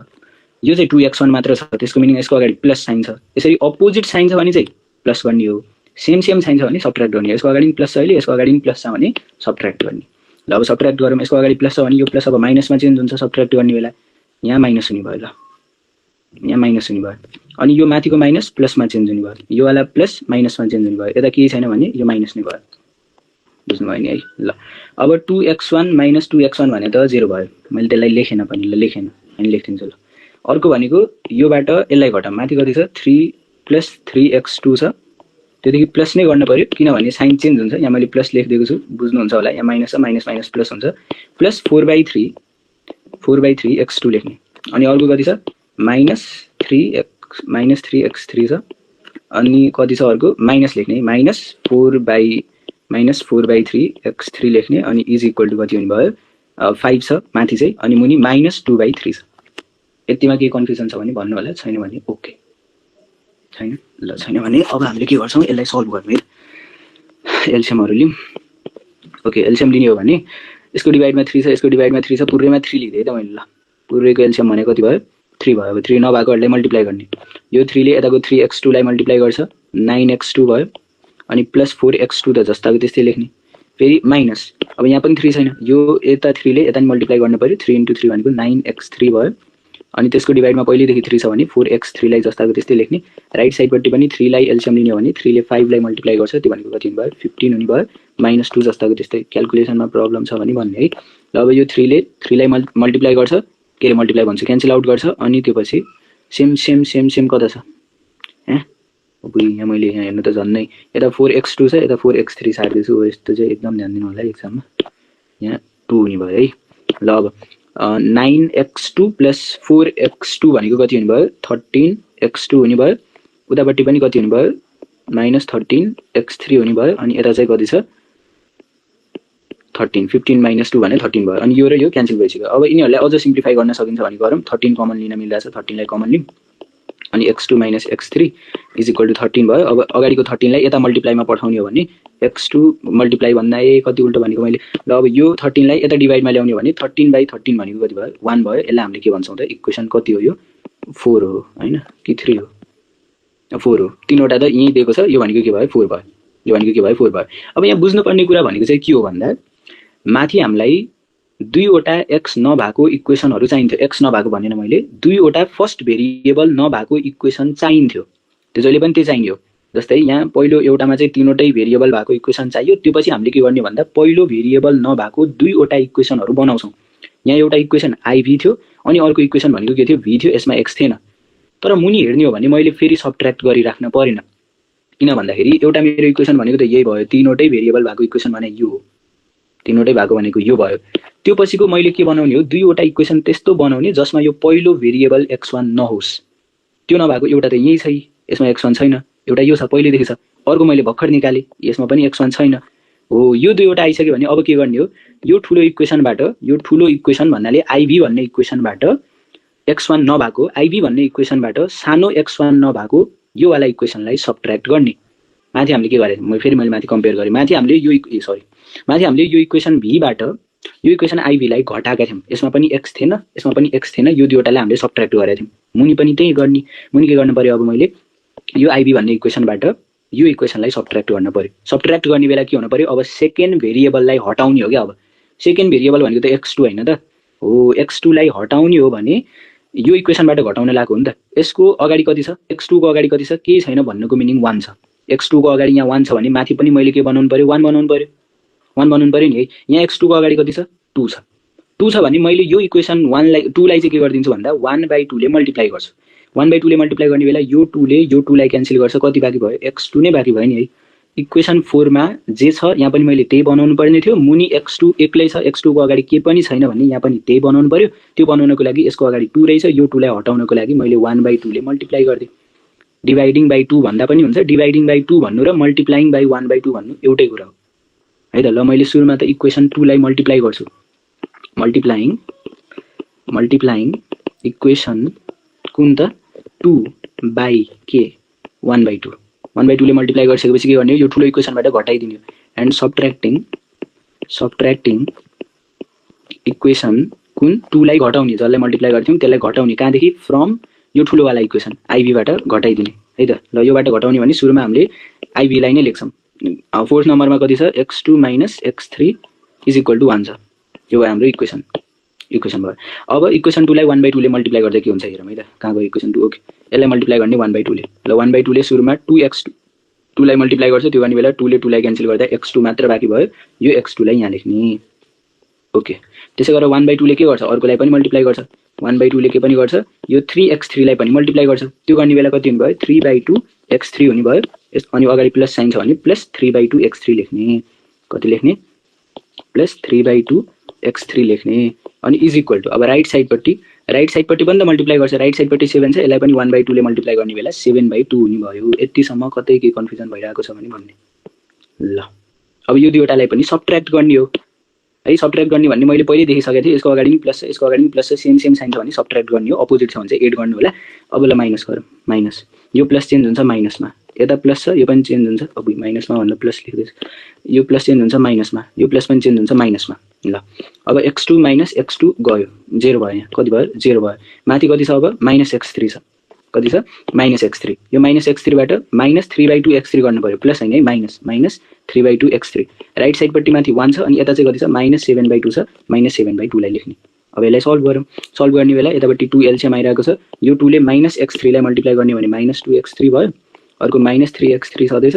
यो चाहिँ 2x1 मात्र छ, त्यसको मिनिङ यसको अगाडि प्लस साइन छ। यसरी अपोजिट साइन छ भने चाहिँ प्लस गर्ने हो, सेम साइन छ भने सब्ट्र्याक्ट गर्ने। यसको अगाडि प्लस छ अहिले, यसको अगाडि प्लस छ भने सब्ट्र्याक्ट गर्ने। ल अब सब्ट्र्याक्ट गरौँ, यसको अगाडि प्लस छ भने यो प्लस अब माइनसमा चेन्ज हुन्छ सब्ट्र्याक्ट गर्ने बेला, यहाँ माइनस हुने भयो। ल यहाँ माइनस हुने भयो, अनि यो माथिको माइनस प्लसमा चेन्ज हुने भयो, यो वाला प्लस माइनसमा चेन्ज हुने भयो, यता केही छैन भने यो माइनस नै भयो। बुझ्नुभयो नि है। ल अब 2x1 माइनस 2x1 भने त 0 भयो, मैले त्यसलाई लेखेन पनि, ल लेखेन अनि लेखिदिन्छु। ल अर्को भनेको योबाट यसलाई घटाउँ, माथि कति छ, 3 प्लस 3x2 छ, त्योदेखि प्लस नै गर्नु पर्यो किनभने साइन चेन्ज हुन्छ। यहाँ मैले प्लस लेखिदिएको छु, बुझ्नुहुन्छ होला, यहाँ माइनस छ, माइनस माइनस प्लस हुन्छ, प्लस 4/3x2 लेख्ने। अनि अर्को कति छ, माइनस 3x3 छ, अनि कति छ अर्को माइनस लेख्ने, माइनस 4/3x3 लेख्ने, अनि इज इक्वल टु कति हुने भयो, 5 छ माथि चाहिँ, अनि मुनि माइनस 2/3 छ। यतिमा केही कन्फ्युजन छ भने भन्नु होला, छैन भने ओके, छैन। ल छैन भने अब हामीले के गर्छौँ, यसलाई सल्भ गर्ने, एलसिएमहरू लिउँ। ओके, एलसिएम लिने हो भने यसको डिभाइडमा 3 छ, यसको डिभाइडमा 3 छ, पुरैमा 3 लिँदै त मैले। ल पुरैको एलसिएम भने कति भयो, 3 भयो। अब 3 नभएकोहरूलाई मल्टिप्लाई गर्ने, यो 3 ले यताको 3x2 लाई मल्टिप्लाई गर्छ, 9x2 भयो, अनि प्लस 4x2 त जस्ताको त्यस्तै लेख्ने, फेरि माइनस, अब यहाँ पनि 3 छैन, यो यता 3 ले यता नि मल्टिप्लाई गर्नु पर्यो, 3 इन्टु 3 भनेको 9x3 भयो, अनि त्यसको डिभाइडमा पहिलेदेखि 3 छ भने 4x3 लाई जस्ताको त्यस्तै लेख्ने। राइट साइडपट्टि पनि 3 लाई एलसिएम लिने हो भने 3 ले 5 लाई मल्टिप्लाई गर्छ, त्यो भनेको कति हुने भयो, 15 हुने भयो, माइनस 2 जस्ताको त्यस्तै। क्याल्कुलेसनमा प्रब्लम छ भने भन्ने है। ल अब यो 3 ले 3 लाई मल्टिप्लाई गर्छ, के अरे मल्टिप्लाई भन्छ, क्यान्सल आउट गर्छ, अनि त्यो पछि सेम कता छ, अब यहाँ मैले यहाँ हेर्नु त झन्नै, यता 4x2 छ, यता 4x3 सार्दैछु हो, यस्तो चाहिँ एकदम ध्यान दिनु होला एक्जाममा। यहाँ 2 हुने भयो है। ल अब 9x2 प्लस 4x2 भनेको कति हुने भयो, 13x2 हुने भयो, उतापट्टि पनि कति हुने भयो, माइनस 13 x3 हुने भयो अनि यता चाहिँ कति छ 13 15 माइनस 2 भने 13 भयो अनि यो र यो क्यान्सल भइसक्यो। अब यिनीहरूलाई अझ सिम्प्लिफाई गर्न सकिन्छ भने गरौँ 13 कमन लिन मिल्दैछ 13 लाई कमन लिम अनि x2 minus x3 is equal to 13 भयो। अब अगाडिको 13 लाई यता मल्टिप्लाईमा पठाउने हो भने x2 मल्टिप्लाई भन्दा कति उल्टो भनेको मैले ल अब यो 13 लाई यता डिभाइडमा ल्याउने हो भने 13/13 भनेको कति भयो 1 भयो। यसलाई हामीले के भन्छौँ त इक्वेसन कति हो यो 4 हो हैन कि 3 हो 4 हो तीनवटा त यही दिएको छ यो भनेको के भयो 4 भयो यो भनेको के भयो 4 भयो। अब यहाँ बुझ्नुपर्ने कुरा भनेको चाहिँ के हो भन्दा माथि हामीलाई दुईवटा x नभएको इक्वेसनहरु चाहिन्थ्यो x नभएको भनेन मैले दुईवटा फर्स्ट भेरिएबल नभएको इक्वेसन चाहिन्थ्यो त्यो जहिले पनि त्यो चाहियो। जस्तै यहाँ पहिलो एउटामा चाहिँ तीनवटै भेरिएबल भएको इक्वेसन चाहियो त्यो पछि हामीले के गर्ने भन्दा पहिलो भेरिएबल नभएको दुईवटा इक्वेसनहरु बनाउँछौं। यहाँ एउटा इक्वेसन iv थियो अनि अर्को इक्वेसन भनेको के थियो v थियो यसमा x थिएन तर मुनि हेर्ने हो भने मैले फेरि सबट्र्याक्ट गरिराख्न परेन किन भन्दाखेरि एउटा मेरो इक्वेसन भनेको त यही भयो तीनवटै भेरिएबल भएको इक्वेसन भने यो हो तीनवटै भएको भनेको यो भयो। त्यो पछिको मैले के बनाउने हो दुईवटा इक्वेसन त्यस्तो बनाउने जसमा यो पहिलो भेरिएबल x1 नहोस् त्यो नभएको एउटा त यही छ यसमा x1 छैन एउटा यो छ पहिलेदेखि छ अर्को मैले भर्खर निकाले यसमा पनि x1 छैन हो यो दुईवटा आइसक्यो भने अब के गर्ने हो यो ठुलो इक्वेसन भन्नाले iv भन्ने इक्वेसनबाट x1 नभएको iv भन्ने इक्वेसनबाट सानो x1 नभएको यो वाला इक्वेसनलाई सबट्र्याक्ट गर्ने। माथि हामीले के गरे मैले माथि कम्पेयर गरे माथि हामीले यो इक्वेसन v बाट यो इक्वेसन iv लाई घटाएका थियौं यसमा पनि x थिएन यो दुईवटालाई हामीले सबट्र्याक्ट गरेका थियौं मुनि पनि त्यही गर्ने मुनि के गर्न पर्यो अब मैले यो iv भन्ने इक्वेसनबाट यो इक्वेसनलाई सबट्र्याक्ट गर्न पर्यो। सबट्र्याक्ट गर्ने बेला के हुन पर्यो अब सेकेन्ड भेरिएबललाई हटाउने हो के अब सेकेन्ड भेरिएबल भनेको त x2 हैन त हो x2 लाई हटाउने हो भने यो इक्वेसनबाट घटाउन लागेको हो नि त यसको अगाडि कति छ x2 को अगाडि कति छ केही छैन भन्नुको मिनिङ 1 छ x2 को अगाडि यहाँ 1 छ भने माथि पनि मैले के बनाउनु पर्यो 1 बनाउनु पर्यो नि है। यहाँ x2 को अगाडि कति छ 2 छ भने मैले यो इक्वेसन 1 लाई 2 लाई चाहिँ के गरिदिन्छु भन्दा 1/2 ले मल्टिप्लाई गर्छु 1/2 ले मल्टिप्लाई गर्ने बेला यो 2 ले यो 2 लाई क्यान्सल गर्छ कति बाँकी भयो x2 नै बाँकी भयो नि है। इक्वेसन 4 मा जे छ यहाँ पनि मैले त्यही बनाउनु पर्ने थियो मुनि x2 एक्लै छ x2 को अगाडि के पनि छैन भने यहाँ पनि त्यही बनाउनु पर्यो त्यो बनाउनको लागि यसको अगाडि 2 रहेछ यो 2 लाई हटाउनको लागि मैले 1/2 ले मल्टिप्लाई गर्दै डिभाइडिङ बाइ 2 भन्दा पनि हुन्छ डिभाइडिङ बाइ 2 भन्नु र मल्टिप्लाइङ बाइ 1/2 भन्नु एउटै कुरा हो है त। ल मैले सुरुमा त इक्वेसन 2 लाई मल्टिप्लाई गर्छु मल्टिप्लाइङ इक्वेसन कुन त 2 बाइ के 1/2 ले मल्टिप्लाई गरिसकेपछि के गर्ने यो ठुलो इक्वेसनबाट घटाइदिने एन्ड सबट्र्याक्टिङ इक्वेसन कुन 2 लाई घटाउने जसलाई मल्टिप्लाई गर्थ्यौं त्यसलाई घटाउने कहाँदेखि फ्रम यो ठुलो वाला इक्वेसन iv बाट घटाइदिने है त। ल योबाट घटाउने भने सुरुमा हामीले iv लाई नै लेख्छौं फोर्थ नम्बरमा कति छ x2 minus x3 is equal to 1 छ यो भयो हाम्रो इक्वेसन भयो। अब इक्वेसन 2 लाई 1/2 ले मल्टिप्लाई गर्दा के हुन्छ हेरौँ है त कहाँ गयो इक्वेसन 2 ओके यसलाई मल्टिप्लाई गर्ने 1/2 ले ल 1/2 ले सुरुमा 2x2 लाई मल्टिप्लाई गर्छ त्यो गर्ने बेला 2 ले 2 लाई क्यान्सल गर्दा x2 मात्र बाँकी भयो यो x2 लाई यहाँ लेख्ने ओके। त्यसै गरेर 1/2 ले के गर्छ अर्कोलाई पनि मल्टिप्लाई गर्छ 1/2 ले के पनि गर्छ यो 3x3 लाई पनि मल्टिप्लाई गर्छ त्यो गर्ने बेला कति हुने भयो 3/2 x3 हुने भयो अनि अगाडि प्लस साइन छ भने प्लस 3/2 x3 लेख्ने कति लेख्ने प्लस 3/2 x3 लेख्ने अनि इज इक्वल टु अब राइट साइड पट्टि पनि त मल्टिप्लाई गर्छ राइट साइड पट्टि 7 छ यसलाई पनि 1/2 ले मल्टिप्लाई गर्ने बेला 7/2 हुने भयो। यतिसम्म कतै के कन्फ्युजन भइरहेको छ भने भन्ने ल अब यो दुईवटालाई पनि सबट्र्याक्ट गर्ने हो है सबट्र्याक्ट गर्ने भन्ने मैले पहिले देखिसकेको थिएँ यसको अगाडि पनि प्लस छ यसको अगाडि पनि प्लस छ सेम साइन छ भने सबट्र्याक्ट गर्ने हो अपोजिट छ भने चाहिँ एड गर्नु होला। अब ल माइनस गरौँ माइनस यो प्लस चेन्ज हुन्छ माइनसमा यता प्लस छ यो पनि चेन्ज हुन्छ अब माइनसमा भनेर प्लस लेख्दैछ यो प्लस चेन्ज हुन्छ माइनसमा यो प्लस पनि चेन्ज हुन्छ माइनसमा ल अब x2 माइनस x2 गयो 0 भयो यहाँ कति भयो 0 भयो माथि कति छ अब माइनस x3 छ कति छ माइनस x3 यो माइनस x3 बाट माइनस 3/2 x3 गर्नु पर्यो प्लस हैन है माइनस 3/2 x3 राइट साइड पट्टि माथि 1 छ अनि यता चाहिँ कति छ माइनस 7/2 छ माइनस 7/2 लाई लेख्ने। अब यसलाई सल्भ गरौँ सल्भ गर्ने बेला यतापट्टि 2 एलसीएम आइरहेको छ यो 2 ले माइनस x3 लाई मल्टिप्लाई गर्ने भने माइनस 2x3 भयो अर्को माइनस 3x3 छदैछ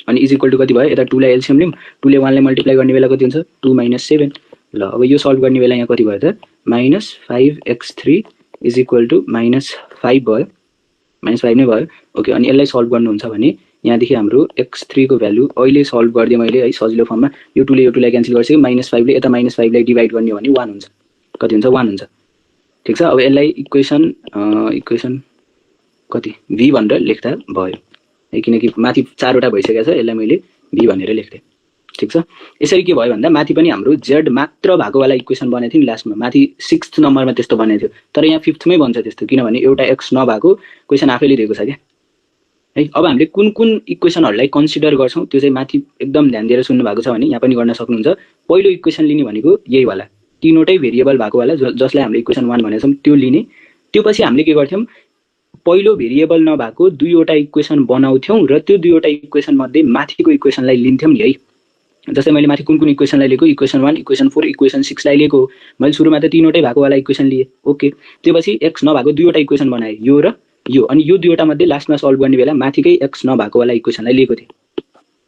अनि इज इक्वल टु कति भयो यता 2 लाई एलसीएम लिम 2 ले 1 लाई मल्टिप्लाई गर्ने बेला कति हुन्छ 2 - 7 ल अब यो सल्भ गर्ने बेला यहाँ कति भयो त minus 5x3 is equal to minus 5 भयो माइनस 5 नै भयो ओके। अनि यसलाई सल्भ गर्नुहुन्छ भने यहाँदेखि हाम्रो x3 को भ्यालु अहिले सल्भ गर्दै मैले है सजिलो फर्ममा यो 2 ले यो 2 लाई क्यान्सल गर्छु -5 ले यता -5 लाई डिभाइड गर्ने हो भने 1 हुन्छ कति हुन्छ 1 हुन्छ ठीक छ। अब यसलाई इक्वेसन कति v भनेर लेख्दा भयो है, किनकि माथि 4वटा भइसकेको छ, यसलाई मैले b भनेर लेख्थेँ। ठिक छ। यसरी के भयो भन्दा माथि पनि हाम्रो z मात्र भएकोवाला इक्वेसन बनेको थियो नि लास्टमा, माथि 6th नम्बरमा त्यस्तो बनेको थियो, तर यहाँ 5th मै बन्छ त्यस्तो, किनभने एउटा x नभएको क्वेसन आफैले दिएको छ क्या है। अब हामीले कुन कुन इक्वेसनहरूलाई कन्सिडर गर्छौँ त्यो चाहिँ माथि एकदम ध्यान दिएर सुन्नु भएको छ भने यहाँ पनि गर्न सक्नुहुन्छ। पहिलो इक्वेसन लिने भनेको यही वाला, तीनवटै भेरिएबल भएकोवाला जसलाई हामीले इक्वेसन 1 भनेको छौँ त्यो लिने। त्यो पछि हामीले के गर्थ्यौँ, पहिलो भेरिएबल नभएको दुईवटा इक्वेसन बनाउँथ्यौँ र त्यो दुईवटा इक्वेसन मध्ये माथिको इक्वेसनलाई लिन्थ्यौँ नि है। जस्तै मैले माथि कुन कुन इक्वेसनलाई लिएको, इक्वेसन 1, इक्वेसन 4, इक्वेसन 6 लाई लिएको। मैले सुरुमा त तीनवटै भएकोवाला इक्वेसन लिएँ, ओके। त्यो पछि x नभएको दुईवटा इक्वेसन बनाएँ, यो र यो, अनि यो दुईवटा मध्ये लास्टमा सल्भ गर्ने बेला माथिकै x नभएकोवाला इक्वेसनलाई लिएको थिएँ।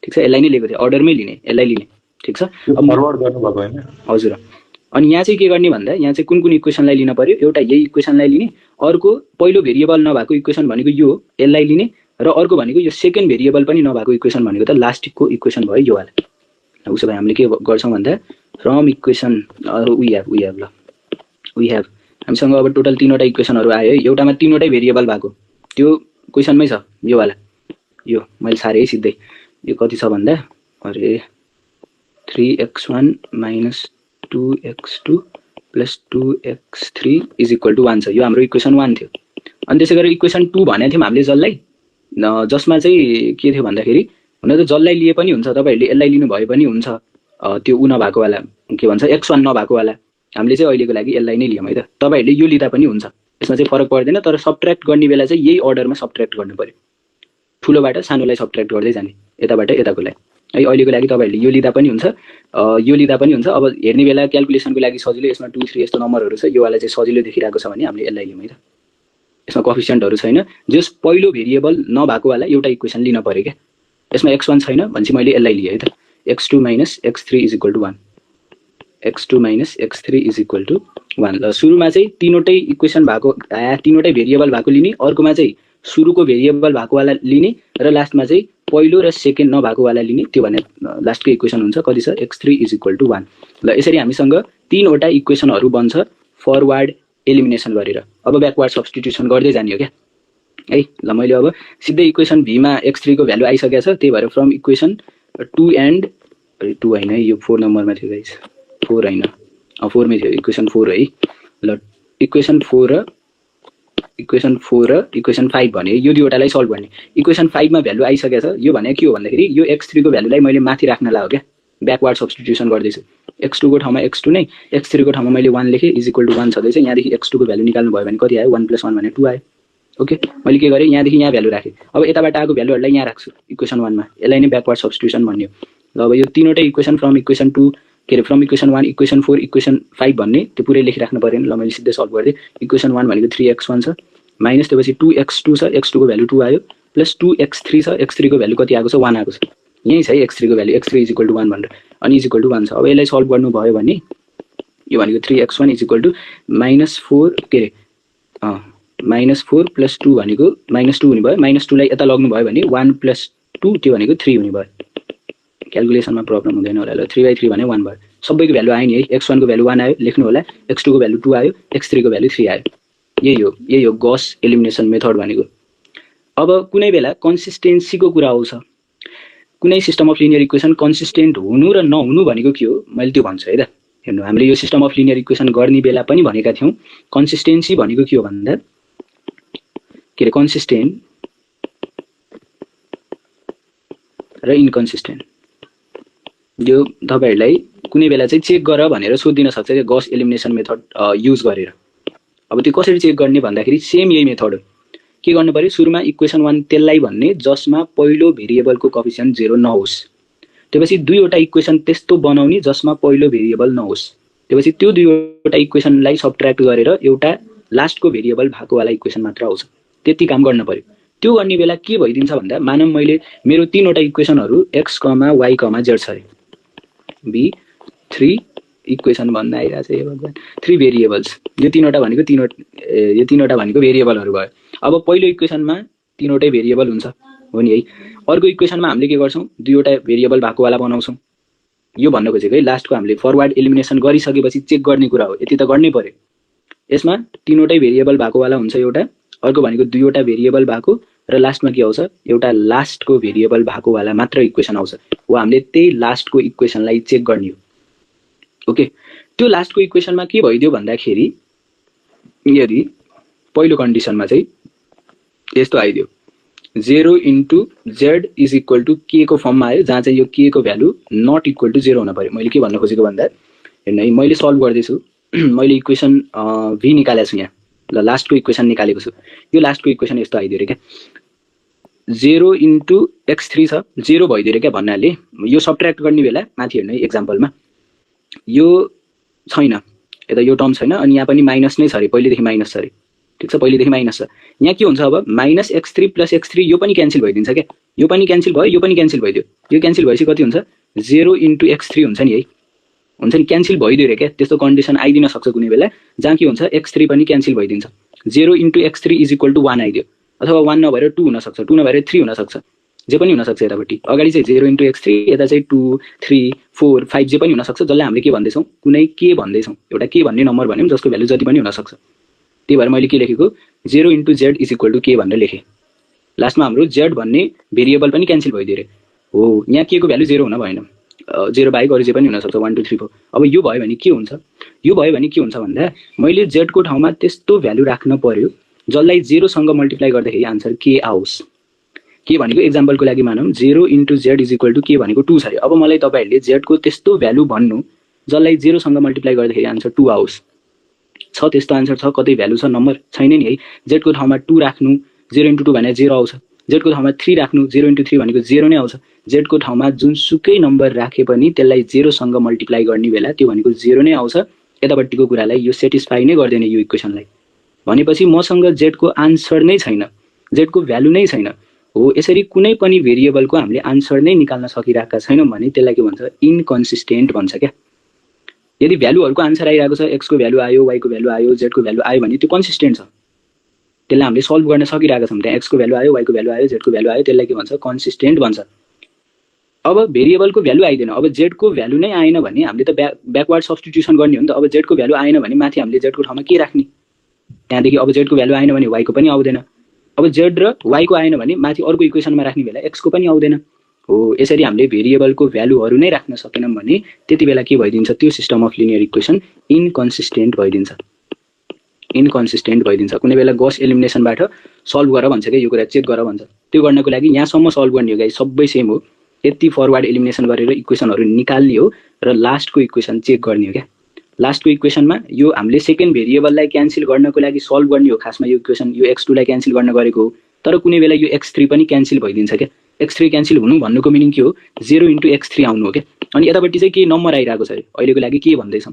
ठिक छ, यसलाई नै लिएको थिएँ, अर्डरमै लिने, यसलाई लिने। ठिक छ। अब फरवर्ड गर्नुभएको हैन? हजुर। अनि यहाँ चाहिँ के गर्ने भन्दा यहाँ चाहिँ कुन कुन इक्वेसनलाई लिन पर्यो, एउटा यही इक्वेसनलाई लिने, अर्को पहिलो भेरिएबल नभएको इक्वेसन भनेको यो, यसलाई लिने, र अर्को भनेको यो सेकेन्ड भेरिएबल पनि नभएको इक्वेसन भनेको त लास्टको इक्वेसन भयो यो वाला। उसो भए हामीले के गर्छौँ भन्दा फ्रम इक्वेसन वी हेभ हामीसँग अब टोटल तीनवटा इक्वेसनहरू आयो है। एउटामा तीनवटै भेरिएबल भएको त्यो क्वेसनमै छ यो वाला, यो मैले सारे है सिधै। यो कति छ भन्दा अरे 3x1 - 2x2 + 2x3 = 1 छ। यो हाम्रो इक्वेसन 1 थियो। अनि त्यसै गरेर इक्वेसन 2 भनेको थियौँ हामीले जसलाई, जसमा चाहिँ के थियो भन्दाखेरि हुन त जसलाई लिए पनि हुन्छ, तपाईँहरूले यसलाई लिनु भए पनि हुन्छ, त्यो उ नभएको वाला के भन्छ x1 नभएको वाला। हामीले चाहिँ अहिलेको लागि यसलाई नै लियौँ है त। तपाईँहरूले यो लिँदा पनि हुन्छ, यसमा चाहिँ फरक पर्दैन, तर सबट्र्याक्ट गर्ने बेला चाहिँ यही अर्डरमा सबट्र्याक्ट गर्नु पर्यो, ठुलोबाट सानोलाई सबट्र्याक्ट गर्दै जाने, यताबाट यताकोलाई है। अहिलेको लागि तपाईँहरूले यो लिँदा पनि हुन्छ, यो लिँदा पनि हुन्छ। अब हेर्ने बेला क्याल्कुलेसनको लागि सजिलो, यसमा 2, 3 यस्तो नम्बरहरू छ, यो वाला चाहिँ सजिलो देखिरहेको छ भने हामीले यसलाई लियौँ है त। यसमा कोएफिसिएन्टहरू छैन, जस पहिलो भेरिएबल नभएको वाला एउटा इक्वेसन लिन पर्यो क्या। यसमा x1 छैन भनेपछि मैले यसलाई लिएँ है त, x2 - x3 = 1, x2 - x3 = 1। ल सुरुमा चाहिँ तीनवटै इक्वेसन भएको, तीनवटै भेरिएबल भएको लिने, अर्कोमा चाहिँ सुरुको भेरिएबल भएको वाला लिने, र लास्टमा चाहिँ पहिलो र सेकेन्ड नभएको वाला लिने। त्यो भने लास्टको इक्वेसन हुन्छ कति छ, x3 = 1। ल यसरी हामीसँग तीनवटा इक्वेसनहरू बन्छ फरवर्ड एलिमिनेसन गरेर। अब ब्याकवर्ड सब्स्टिट्युसन गर्दै जाने हो क्या है। ल मैले अब सिधै इक्वेसन v मा x3 को भ्यालु आइसकेको छ, त्यही भएर फ्रम इक्वेसन 2 एन्ड 2 हैन, यो 4 नम्बरमा थियो गाइस, 4 हैन, 4 मै थियो, इक्वेसन 4 है। ल इक्वेसन 4 र इक्वेसन 5 भने यो दुईवटालाई सल्भ गर्ने। इक्वेसन 5 मा भ्यालु आइसकेको छ, यो भने के हो भन्दाखेरि यो x3 को भ्यालुलाई मैले माथि राख्न लाग्यो क्या, ब्याकवर्ड सब्स्टिट्युसन गर्दैछु। x2 को ठाउँमा x2 नै, x3 को ठाउँमा मैले 1 लेखेँ, = 1 छँदैछ। यहाँदेखि x2 को भ्यालु निकाल्नु भयो भने कति आयो, 1 + 1 भने 2 आयो। ओके, मैले के गरेँ, यहाँदेखि यहाँ भ्यालु राखेँ। अब यताबाट आएको भ्यालुहरूलाई यहाँ राख्छु इक्वेसन 1 मा, यसलाई नै ब्याकवर्ड सब्स्टिट्युसन भन्ने हो। ल अब यो तीनवटै इक्वेसन फ्रम इक्वेसन 2 के अरे फ्रम इक्वेसन 1, इक्वेसन 4, इक्वेसन 5 भन्ने त्यो पुरै लेखिराख्नु परेन। ल मैले सिधै सल्भ गरिदिएँ। इक्वेसन 1 भनेको 3x1 छ, माइनस त्यसपछि 2x2 छ, x2 को भ्यालु 2 आयो, प्लस 2x3 छ, x3 को भ्यालु कति आएको छ, 1 आएको छ। यही छ है x3 को भ्यालु, x3 = 1 भनेर, अनि = 1 छ। अब यसलाई सल्भ गर्नु भयो भने यो भनेको 3x1 = -4 के अरे -4 + 2 भनेको -2 हुने भयो। -2 लाई यता लग्नु भयो भने 1 + 2 त्यो भनेको 3 हुने भयो। क्याल्कुलेसनमा प्रब्लम हुँदैन होला। ल 3/3 भने 1 भयो। सबैको भ्यालु आयो नि है, x1 को भ्यालु 1 आयो लेख्नु होला, x2 को भ्यालु 2 आयो, x3 को भ्यालु 3 आयो। यही हो गॉस एलिमिनेसन मेथड भनेको। अब कुनै बेला कन्सिस्टेन्सीको कुरा आउँछ, कुनै system of linear equation consistent हुनु र नहुनु भनेको के हो, मैले त्यो भन्छु है त। हेर्नु, हामीले यो सिस्टम अफ लिनियर इक्वेसन गर्ने बेला पनि भनेका थियौँ कन्सिस्टेन्सी भनेको के हो भन्दा के अरे कन्सिस्टेन्ट र इन्कन्सिस्टेन्ट। यो तपाईहरुलाई कुनै बेला चाहिँ चेक गर भनेर सोधिदिन सक्छ यो गॉस एलिमिनेसन मेथड युज गरेर। अब त्यो कसरी चेक गर्ने भन्दाखेरि सेम यही मेथड हो। के गर्नु पर्यो, सुरुमा इक्वेसन 1 त्यसलाई भन्ने जसमा पहिलो भेरिएबलको कोएफिसिएन्ट 0 नहोस्। त्यसपछि दुईवटा इक्वेसन त्यस्तो बनाउने जसमा पहिलो भेरिएबल नहोस्। त्यसपछि त्यो दुईवटा इक्वेसनलाई सबट्र्याक्ट गरेर एउटा लास्टको भेरिएबल भएको वाला इक्वेसन मात्र आउँछ। त्यति काम गर्न पर्यो। त्यो गर्ने बेला के भइदिन्छ भन्दा मानौं मैले मेरो तीनवटा इक्वेसनहरु x, y, z छ रे। b3 इक्वेसन भन्दा आइरा छ यो भगवान 3 भेरिएबल्स। यो तीनवटा भनेको भेरिएबलहरु भयो। अब पहिलो इक्वेसनमा तीनवटै भेरिएबल हुन्छ हो नि है। अर्को इक्वेसनमा हामीले के गर्छौं, दुईवटा भेरिएबल भएको वाला बनाउँछौं। यो भन्न खोजेको है लास्टको हामीले फरवर्ड एलिमिनेसन गरिसकेपछि चेक गर्ने कुरा हो। यति त गर्नै पर्यो। यसमा तीनवटै भेरिएबल भएको वाला हुन्छ एउटा, अर्को भनेको दुईवटा भेरिएबल भएको, र लास्टमा के आउँछ एउटा लास्टको भेरिएबल भएको वाला मात्र इक्वेसन आउँछ हो हामीले त्यही लास्टको इक्वेसनलाई चेक गर्ने हो ओके त्यो लास्टको इक्वेसनमा के भइदियो भन्दाखेरि यदि पहिलो कन्डिसनमा चाहिँ यस्तो आइदियो 0 into z is equal to k को फर्ममा आयो जहाँ चाहिँ यो k को भ्यालु नट इक्वल टु 0 हुन पर्यो मैले के भन्न खोजेको भन्दा हेर्नु है मैले सल्भ गर्दैछु मैले इक्वेसन v निकालेको छु यहाँ ल लास्टको इक्वेसन निकालेको छु यो लास्टको इक्वेसन यस्तो आइदियो रे क्या 0 into x3 छ 0 भइदियो रे क्या भन्नाले यो सबट्र्याक्ट गर्ने बेला माथि हेर्नु है एक्जाम्पलमा यो छैन यता यो टर्म छैन अनि यहाँ पनि माइनस नै छ रे पहिलेदेखि माइनस छ रे ठीक छ पहिलेदेखि माइनस छ यहाँ के हुन्छ अब माइनस x3 प्लस x3 यो पनि क्यान्सल भइदिन्छ क्या यो पनि क्यान्सल भयो यो पनि क्यान्सल भइदियो यो क्यान्सल भएपछि कति हुन्छ 0 into x3 हुन्छ नि है हुन्छ नि क्यान्सल भइदियो रे क्या त्यस्तो कन्डिसन आइदिन सक्छ कुनै बेला जहाँ के हुन्छ x3 पनि क्यान्सल भइदिन्छ 0 into x3 is equal to 1 आइदियो अथवा 1 नभएर 2 हुन सक्छ 2 नभएर 3 हुन सक्छ जे पनि हुन सक्छ यतापट्टि अगाडि चाहिँ 0 into x3 यता चाहिँ 2 3 4 5 जे पनि हुन सक्छ जसलाई हामीले के भन्दैछौँ कुनै के भन्दैछौँ एउटा के भन्ने नम्बर भन्यौँ जसको भ्यालु जति पनि हुन सक्छ त्यही भएर मैले के लेखेको 0 into z is equal to के भनेर लेखेँ लास्टमा हाम्रो z भन्ने भेरिएबल पनि क्यान्सल भइदियो रे हो यहाँ के को भ्यालु 0 हुन भएन 0 बाहेक अरू जे पनि हुन सक्छ 1 2 3 4 अब यो भयो भने के हुन्छ यो भयो भने के हुन्छ भन्दा मैले z को ठाउँमा त्यस्तो भ्यालु राख्न पर्यो जसलाई 0 सँग मल्टिप्लाई गर्दाखेरि आन्सर के आओस् के भनेको एक्जाम्पलको लागि मानौँ 0 into z is equal to के भनेको 2 छ अरे अब मलाई तपाईहरुले z को त्यस्तो भ्यालु भन्नु जसलाई 0 सँग मल्टिप्लाई गर्दाखेरि आन्सर 2 आओस् छ त्यस्तो आन्सर छ कतै भ्यालु छ नम्बर छैन नि है z को ठाउँमा 2 राख्नु 0 into 2 भने 0 आउँछ z को ठाउँमा 3 राख्नु 0 into 3 भनेको 0 नै आउँछ z को ठाउँमा जुनसुकै नम्बर राखे पनि त्यसलाई 0 सँग मल्टिप्लाई गर्ने बेला त्यो भनेको 0 नै आउँछ यतापट्टिको कुरालाई यो सेटिस्फाई नै गर्दैन यो इक्वेसनलाई भनेपछि मसँग z को आन्सर नै छैन z को भ्यालु नै छैन हो यसरी कुनै पनि भेरिएबलको हामीले आन्सर नै निकाल्न सकिरहेका छैनौं भने त्यसलाई के भन्छ इनकन्सिस्टेन्ट भन्छ क्या यदि भ्यालुहरुको आन्सर आइरहेको छ x को भ्यालु आयो y को भ्यालु आयो z को भ्यालु आयो भने त्यो कन्सिस्टेन्ट छ त्यसलाई हामीले सल्भ गर्न सकिरहेका छौं त्यहाँ x को भ्यालु आयो y को भ्यालु आयो z को भ्यालु आयो त्यसलाई के भन्छ कन्सिस्टेन्ट भन्छ अब भेरिएबलको भ्यालु आइदैन अब z को भ्यालु नै आएन भने हामीले त ब्याकवर्ड सब्स्टिट्युसन गर्ने हो नि त अब z को भ्यालु आएन भने माथि हामीले z को ठाउँमा के राख्ने त्यहाँदेखि अब z को भ्यालु आएन भने y को पनि आउँदैन अब z र y को आएन भने माथि अर्को इक्वेसनमा राख्ने बेला x को पनि आउँदैन हो यसरी हामीले भेरिएबलको भ्यालुहरु नै राख्न सकेनौं भने त्यति बेला के भइदिन्छ त्यो system of linear equation inconsistent भइदिन्छ कुनै बेला गॉस एलिमिनेसनबाट सल्भ गर भन्छ के यो कुरा चेक गर भन्छ त्यो गर्नको लागि यहाँसम्म सल्भ गर्ने हो गाइस सबै सेम हो यति फरवर्ड एलिमिनेसन गरेर इक्वेसनहरु निकाल्ने हो र लास्टको इक्वेसन चेक गर्ने हो क्या लास्टको इक्वेसनमा यो हामीले सेकेन्ड भेरिएबललाई क्यान्सल गर्नको लागि सल्भ गर्ने हो खासमा यो इक्वेसन यो x2 लाई क्यान्सल गर्न गरेको हो तर कुनै बेला यो x3 पनि क्यान्सल भइदिन्छ क्या x3 क्यान्सल हुनु भन्नुको मिनिङ के हो 0 into x3 आउनु हो क्या अनि यतापट्टि चाहिँ के नम्बर आइराको छ अहिलेको लागि के भन्दैछौं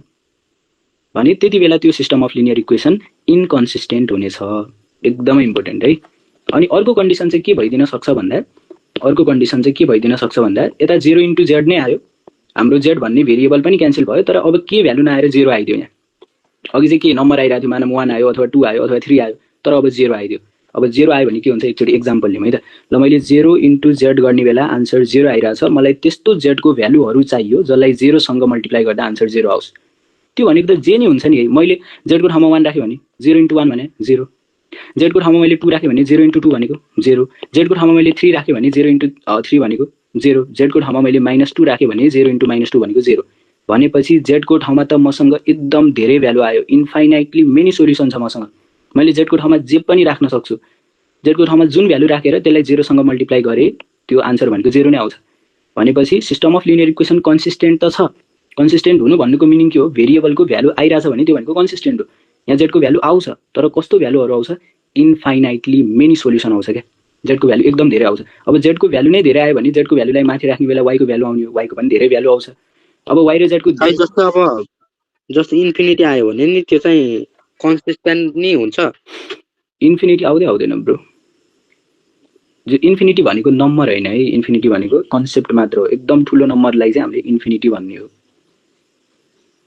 भने त्यति बेला त्यो system of linear equation inconsistent हुनेछ एकदमै इम्पोर्टेन्ट है अनि अर्को कन्डिसन चाहिँ के भइदिन सक्छ भन्दा यता 0 into z नै आयो हाम्रो z भन्ने भेरिएबल पनि क्यान्सल भयो तर अब के भ्यालु नआएर 0 आइदियो यहाँ अघि चाहिँ के नम्बर आइराथ्यो मानम 1 आयो अथवा 2 आयो अथवा 3 आयो तर अब 0 आइदियो अब 0 आयो भने के हुन्छ एकचोटी एक्जाम्पल लिउँ है त ल मैले 0 into z गर्ने बेला आन्सर 0 आइराछ मलाई त्यस्तो z को भ्यालुहरु चाहियो जसलाई 0 सँग मल्टिप्लाई गर्दा आन्सर 0 आओस् त्यो भनेको त जे नै हुन्छ नि है मैले z को ठाउँमा 1 राखे भने 0 into 1 भने 0 z को ठाउँमा मैले 2 राखे भने 0 into 2 भनेको 0 z को ठाउँमा मैले 3 राखे भने 0 into 3 भनेको 0 z को ठाउँमा मैले -2 राखे भने 0 into -2 भनेको 0 भनेपछि z को ठाउँमा त मसँग एकदम धेरै भ्यालु आयो इन्फाइनाइटली मेनी सोलुसन छ मसँग मैले z को ठाउँमा जे पनि राख्न सक्छु z को ठाउँमा जुन भ्यालु राखेर त्यसलाई 0 सँग मल्टिप्लाई गरे त्यो आन्सर भनेको 0 नै आउँछ भनेपछि system of linear equation consistent त छ कन्सिस्टेन्ट हुनु भन्नुको मिनिङ के हो भेरिएबलको भ्यालु आइराछ भने त्यो भनेको कन्सिस्टेन्ट हो यहाँ z को भ्यालु आउँछ तर कस्तो भ्यालुहरु आउँछ इन्फाइनाइटली मेनी सोलुसन आउँछ के z को भ्यालु एकदम धेरै आउँछ अब z को भ्यालु नै धेरै आयो भने z को भ्यालुलाई माथि राख्ने बेला y को भ्यालु आउने हो y को पनि धेरै भ्यालु आउँछ अब y र z को जस्तो इन्फिनिटी आयो भने नि त्यो चाहिँ कन्सिस्टेन्ट नै हुन्छ इन्फिनिटी आउँदैन ब्रो जो इन्फिनिटी भनेको नम्बर हैन है इन्फिनिटी भनेको कन्सेप्ट मात्र हो एकदम ठुलो नम्बरलाई चाहिँ हामीले इन्फिनिटी भन्ने हो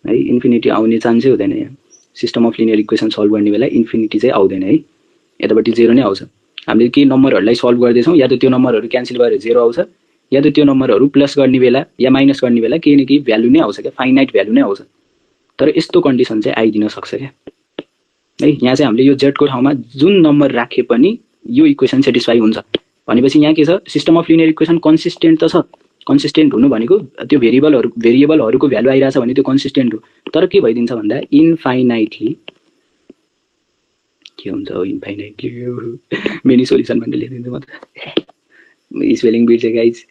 है इन्फिनिटी आउने चान्सै हुँदैन यहाँ system of linear equation solve गर्ने बेला इन्फिनिटी चाहिँ आउँदैन है यतापट्टि 0 नै आउँछ हामीले के नम्बरहरुलाई सल्भ गर्दै छौं या त त्यो नम्बरहरु क्यान्सल भएर 0 आउँछ या त त्यो नम्बरहरु प्लस गर्ने बेला या माइनस गर्ने बेला केही न केही भ्यालु नै आउँछ के फाइनाइट भ्यालु नै आउँछ तर यस्तो कन्डिसन चाहिँ आइदिन सक्छ के है यहाँ चाहिँ हामीले यो z को ठाउँमा जुन नम्बर राखे पनि यो इक्वेसन सेटिस्फाई हुन्छ भनेपछि यहाँ के छ system of linear equation consistent त छ कन्सिस्टेन्ट हुनु भनेको त्यो भेरिएबलहरूको भ्यालु आइरहेछ भने त्यो कन्सिस्टेन्ट हो तर के भइदिन्छ भन्दा इन्फाइनाइटली के हुन्छ इन्फाइनाइटली मेनी सोल्युसन भनेर लेखिदिन्छु म त स्पेलिङ बिर्से गाइज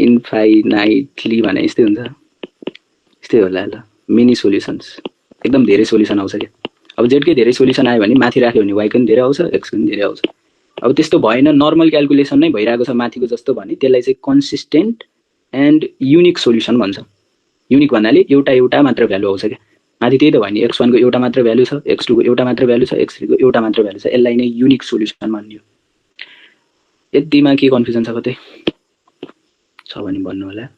इन्फाइनाइटली भने यस्तै हुन्छ यस्तै होला ल मेनी सोल्युसन्स एकदम धेरै सोल्युसन आउँछ क्या अब जेडकै धेरै सोल्युसन आयो भने माथि राख्यो भने वाइको पनि धेरै आउँछ एक्सको पनि धेरै आउँछ अब त्यस्तो भएन नर्मल क्यालकुलेसन नै भइरहेको छ माथिको जस्तो भने त्यसलाई चाहिँ कन्सिस्टेन्ट एन्ड युनिक सोल्युसन भन्छ युनिक भन्नाले एउटा मात्र भ्यालु आउँछ क्या माथि त्यही त भयो नि x1 को एउटा मात्र भ्यालु छ x2 को एउटा मात्र भ्यालु छ x3 को एउटा मात्र भ्यालु छ यसलाई नै युनिक सोल्युसन मानियो यतिमा के कन्फ्युजन छ कतै छ भने भन्नु होला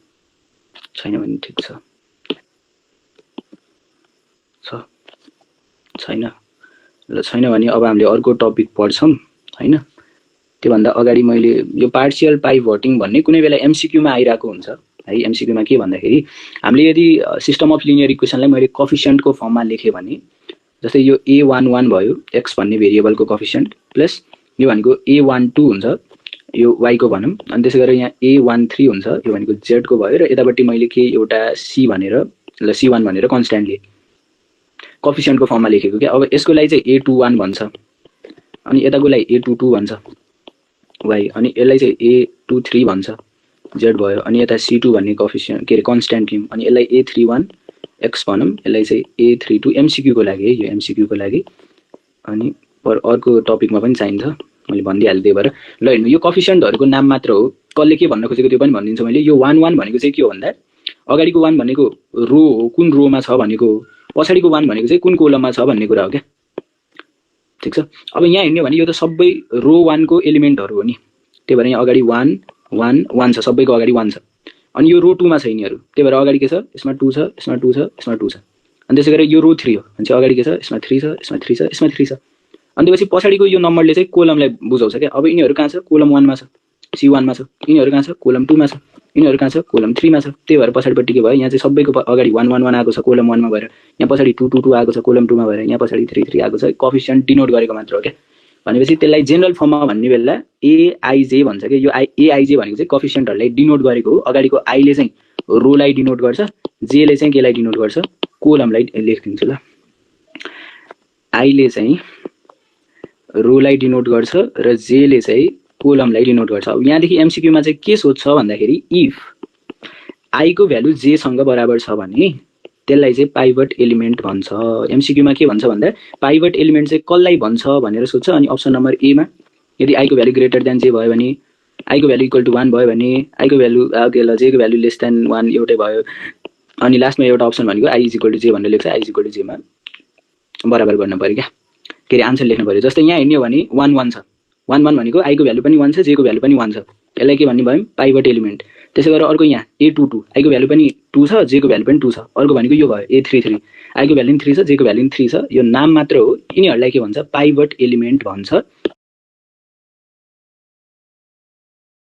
छैन भने ठिक छ छैन ल छैन भने अब हामीले अर्को टपिक पढ्छौँ हैन त्योभन्दा अगाडि मैले यो पार्शियल पाइभटिङ भन्ने कुनै बेला एमसीक्यूमा आइरहेको हुन्छ है एमसीक्यूमा के भन्दाखेरि हामीले यदि सिस्टम अफ लिनियर इक्वेसनलाई मैले कोफिसिएन्टको फर्ममा लेखेँ भने जस्तै यो a11 भयो x भन्ने भेरिएबलको कोफिसिएन्ट प्लस यो भनेको a12 हुन्छ यो y को भनौँ अनि त्यसै गरेर यहाँ a13 हुन्छ यो भनेको z को भयो र यतापट्टि मैले के एउटा c भनेर ल c1 भनेर कन्स्ट्यान्ट लिएँ कोफिसिएन्टको फर्ममा लेखेको क्या अब यसको लागि चाहिँ a21 भन्छ अनि यताको लागि a22 भन्छ y अनि यसलाई चाहिँ a23 भन्छ z भयो अनि यता c2 भन्ने कोफिसिएन्ट के अरे कन्स्ट्यान्ट लियौँ अनि यसलाई a31 x भनौँ यसलाई चाहिँ a32 एमसीक्यू को लागि है यो एमसीक्यू को लागि अनि अर्को टपिकमा पनि चाहिन्छ मैले भनिदिइहालेँ त्यही भएर ल हेर्नु यो कोफिसिएन्टहरूको नाम मात्र हो कसले के भन्न खोजेको त्यो पनि भनिदिन्छु मैले यो 1 1 भनेको चाहिँ के हो भन्दा अगाडिको 1 भनेको रो हो कुन रोमा छ भनेको पछाडिको 1 भनेको चाहिँ कुन कोलममा छ भन्ने कुरा हो क्या ठीक छ अब यहाँ हेर्ने भने यो त सबै रो 1 को एलिमेन्टहरू हो नि त्यही भएर यहाँ अगाडि 1 1 1 छ सबैको अगाडि 1 छ अनि यो रो 2 मा छ यिनीहरू त्यही भएर अगाडि के छ यसमा 2 छ यसमा 2 छ यसमा 2 छ अनि त्यसै गरेर यो रो 3 हो भने चाहिँ अगाडि के छ यसमा 3 छ यसमा 3 छ यसमा 3 छ अनि त्यसपछि पछाडिको यो नम्बरले चाहिँ कोलमलाई बुझाउँछ क्या अब यिनीहरू कहाँ छ कोलम 1 मा छ C1 मा छ यिनीहरू कहाँ छ कोलम 2 मा छ यिनीहरू कहाँ छ कोलम 3 मा छ त्यही भएर पछाडिपट्टि के भयो यहाँ चाहिँ सबैको अगाडि 1 1 1 आएको छ कोलम 1 मा भएर यहाँ पछाडि 2 2 2 आएको छ कोलम 2 मा भएर यहाँ पछाडि 3 3 आएको छ कोफिसिएन्ट डिनोट गरेको मात्र हो क्या भनेपछि त्यसलाई जेनरल फर्ममा भन्ने बेला AIJ भन्छ क्या यो AIJ भनेको चाहिँ कोफिसिएन्टहरूलाई डिनोट गरेको हो अगाडिको I ले चाहिँ रोलाई डिनोट गर्छ J ले चाहिँ केलाई डिनोट गर्छ कोलमलाई लेखिदिन्छु ल I ले चाहिँ रोलाई डिनोट गर्छ र J ले चाहिँ कोलमलाई डिनोट गर्छ अब यहाँदेखि एमसीक्यूमा चाहिँ के सोध्छ भन्दाखेरि इफ I को भ्यालु J सँग बराबर छ भने त्यसलाई चाहिँ पाइभट एलिमेन्ट भन्छ एमसीक्यूमा के भन्छ भन्दा पाइभट एलिमेन्ट चाहिँ कसलाई भन्छ भनेर सोध्छ अनि अप्सन नम्बर ए मा यदि I को भ्यालु ग्रेटर देन J भयो भने I को भ्यालु इक्वल टु 1 भयो भने I को भ्यालु J को भ्यालु लेस देन 1 एउटै भयो अनि लास्टमा एउटा अप्सन भनेको I is equal to J भनेर लेख्छ I is equal to J मा बराबर गर्न पर्यो क्या के अरे आन्सर लेख्नु पर्यो जस्तै यहाँ हेर्ने हो भने 1 1 छ 1 1 भनेको I को भ्यालु पनि 1 छ J को भ्यालु पनि 1 छ यसलाई के भन्ने भयो पाइभट एलिमेन्ट त्यसै गरेर अर्को यहाँ A22 I को भ्यालु पनि 2 छ J को भ्यालु पनि 2 छ अर्को भनेको यो भयो A33 I को भ्यालु पनि 3 छ J को भ्यालु पनि 3 छ यो नाम मात्र हो यिनीहरूलाई के भन्छ पाइभट एलिमेन्ट भन्छ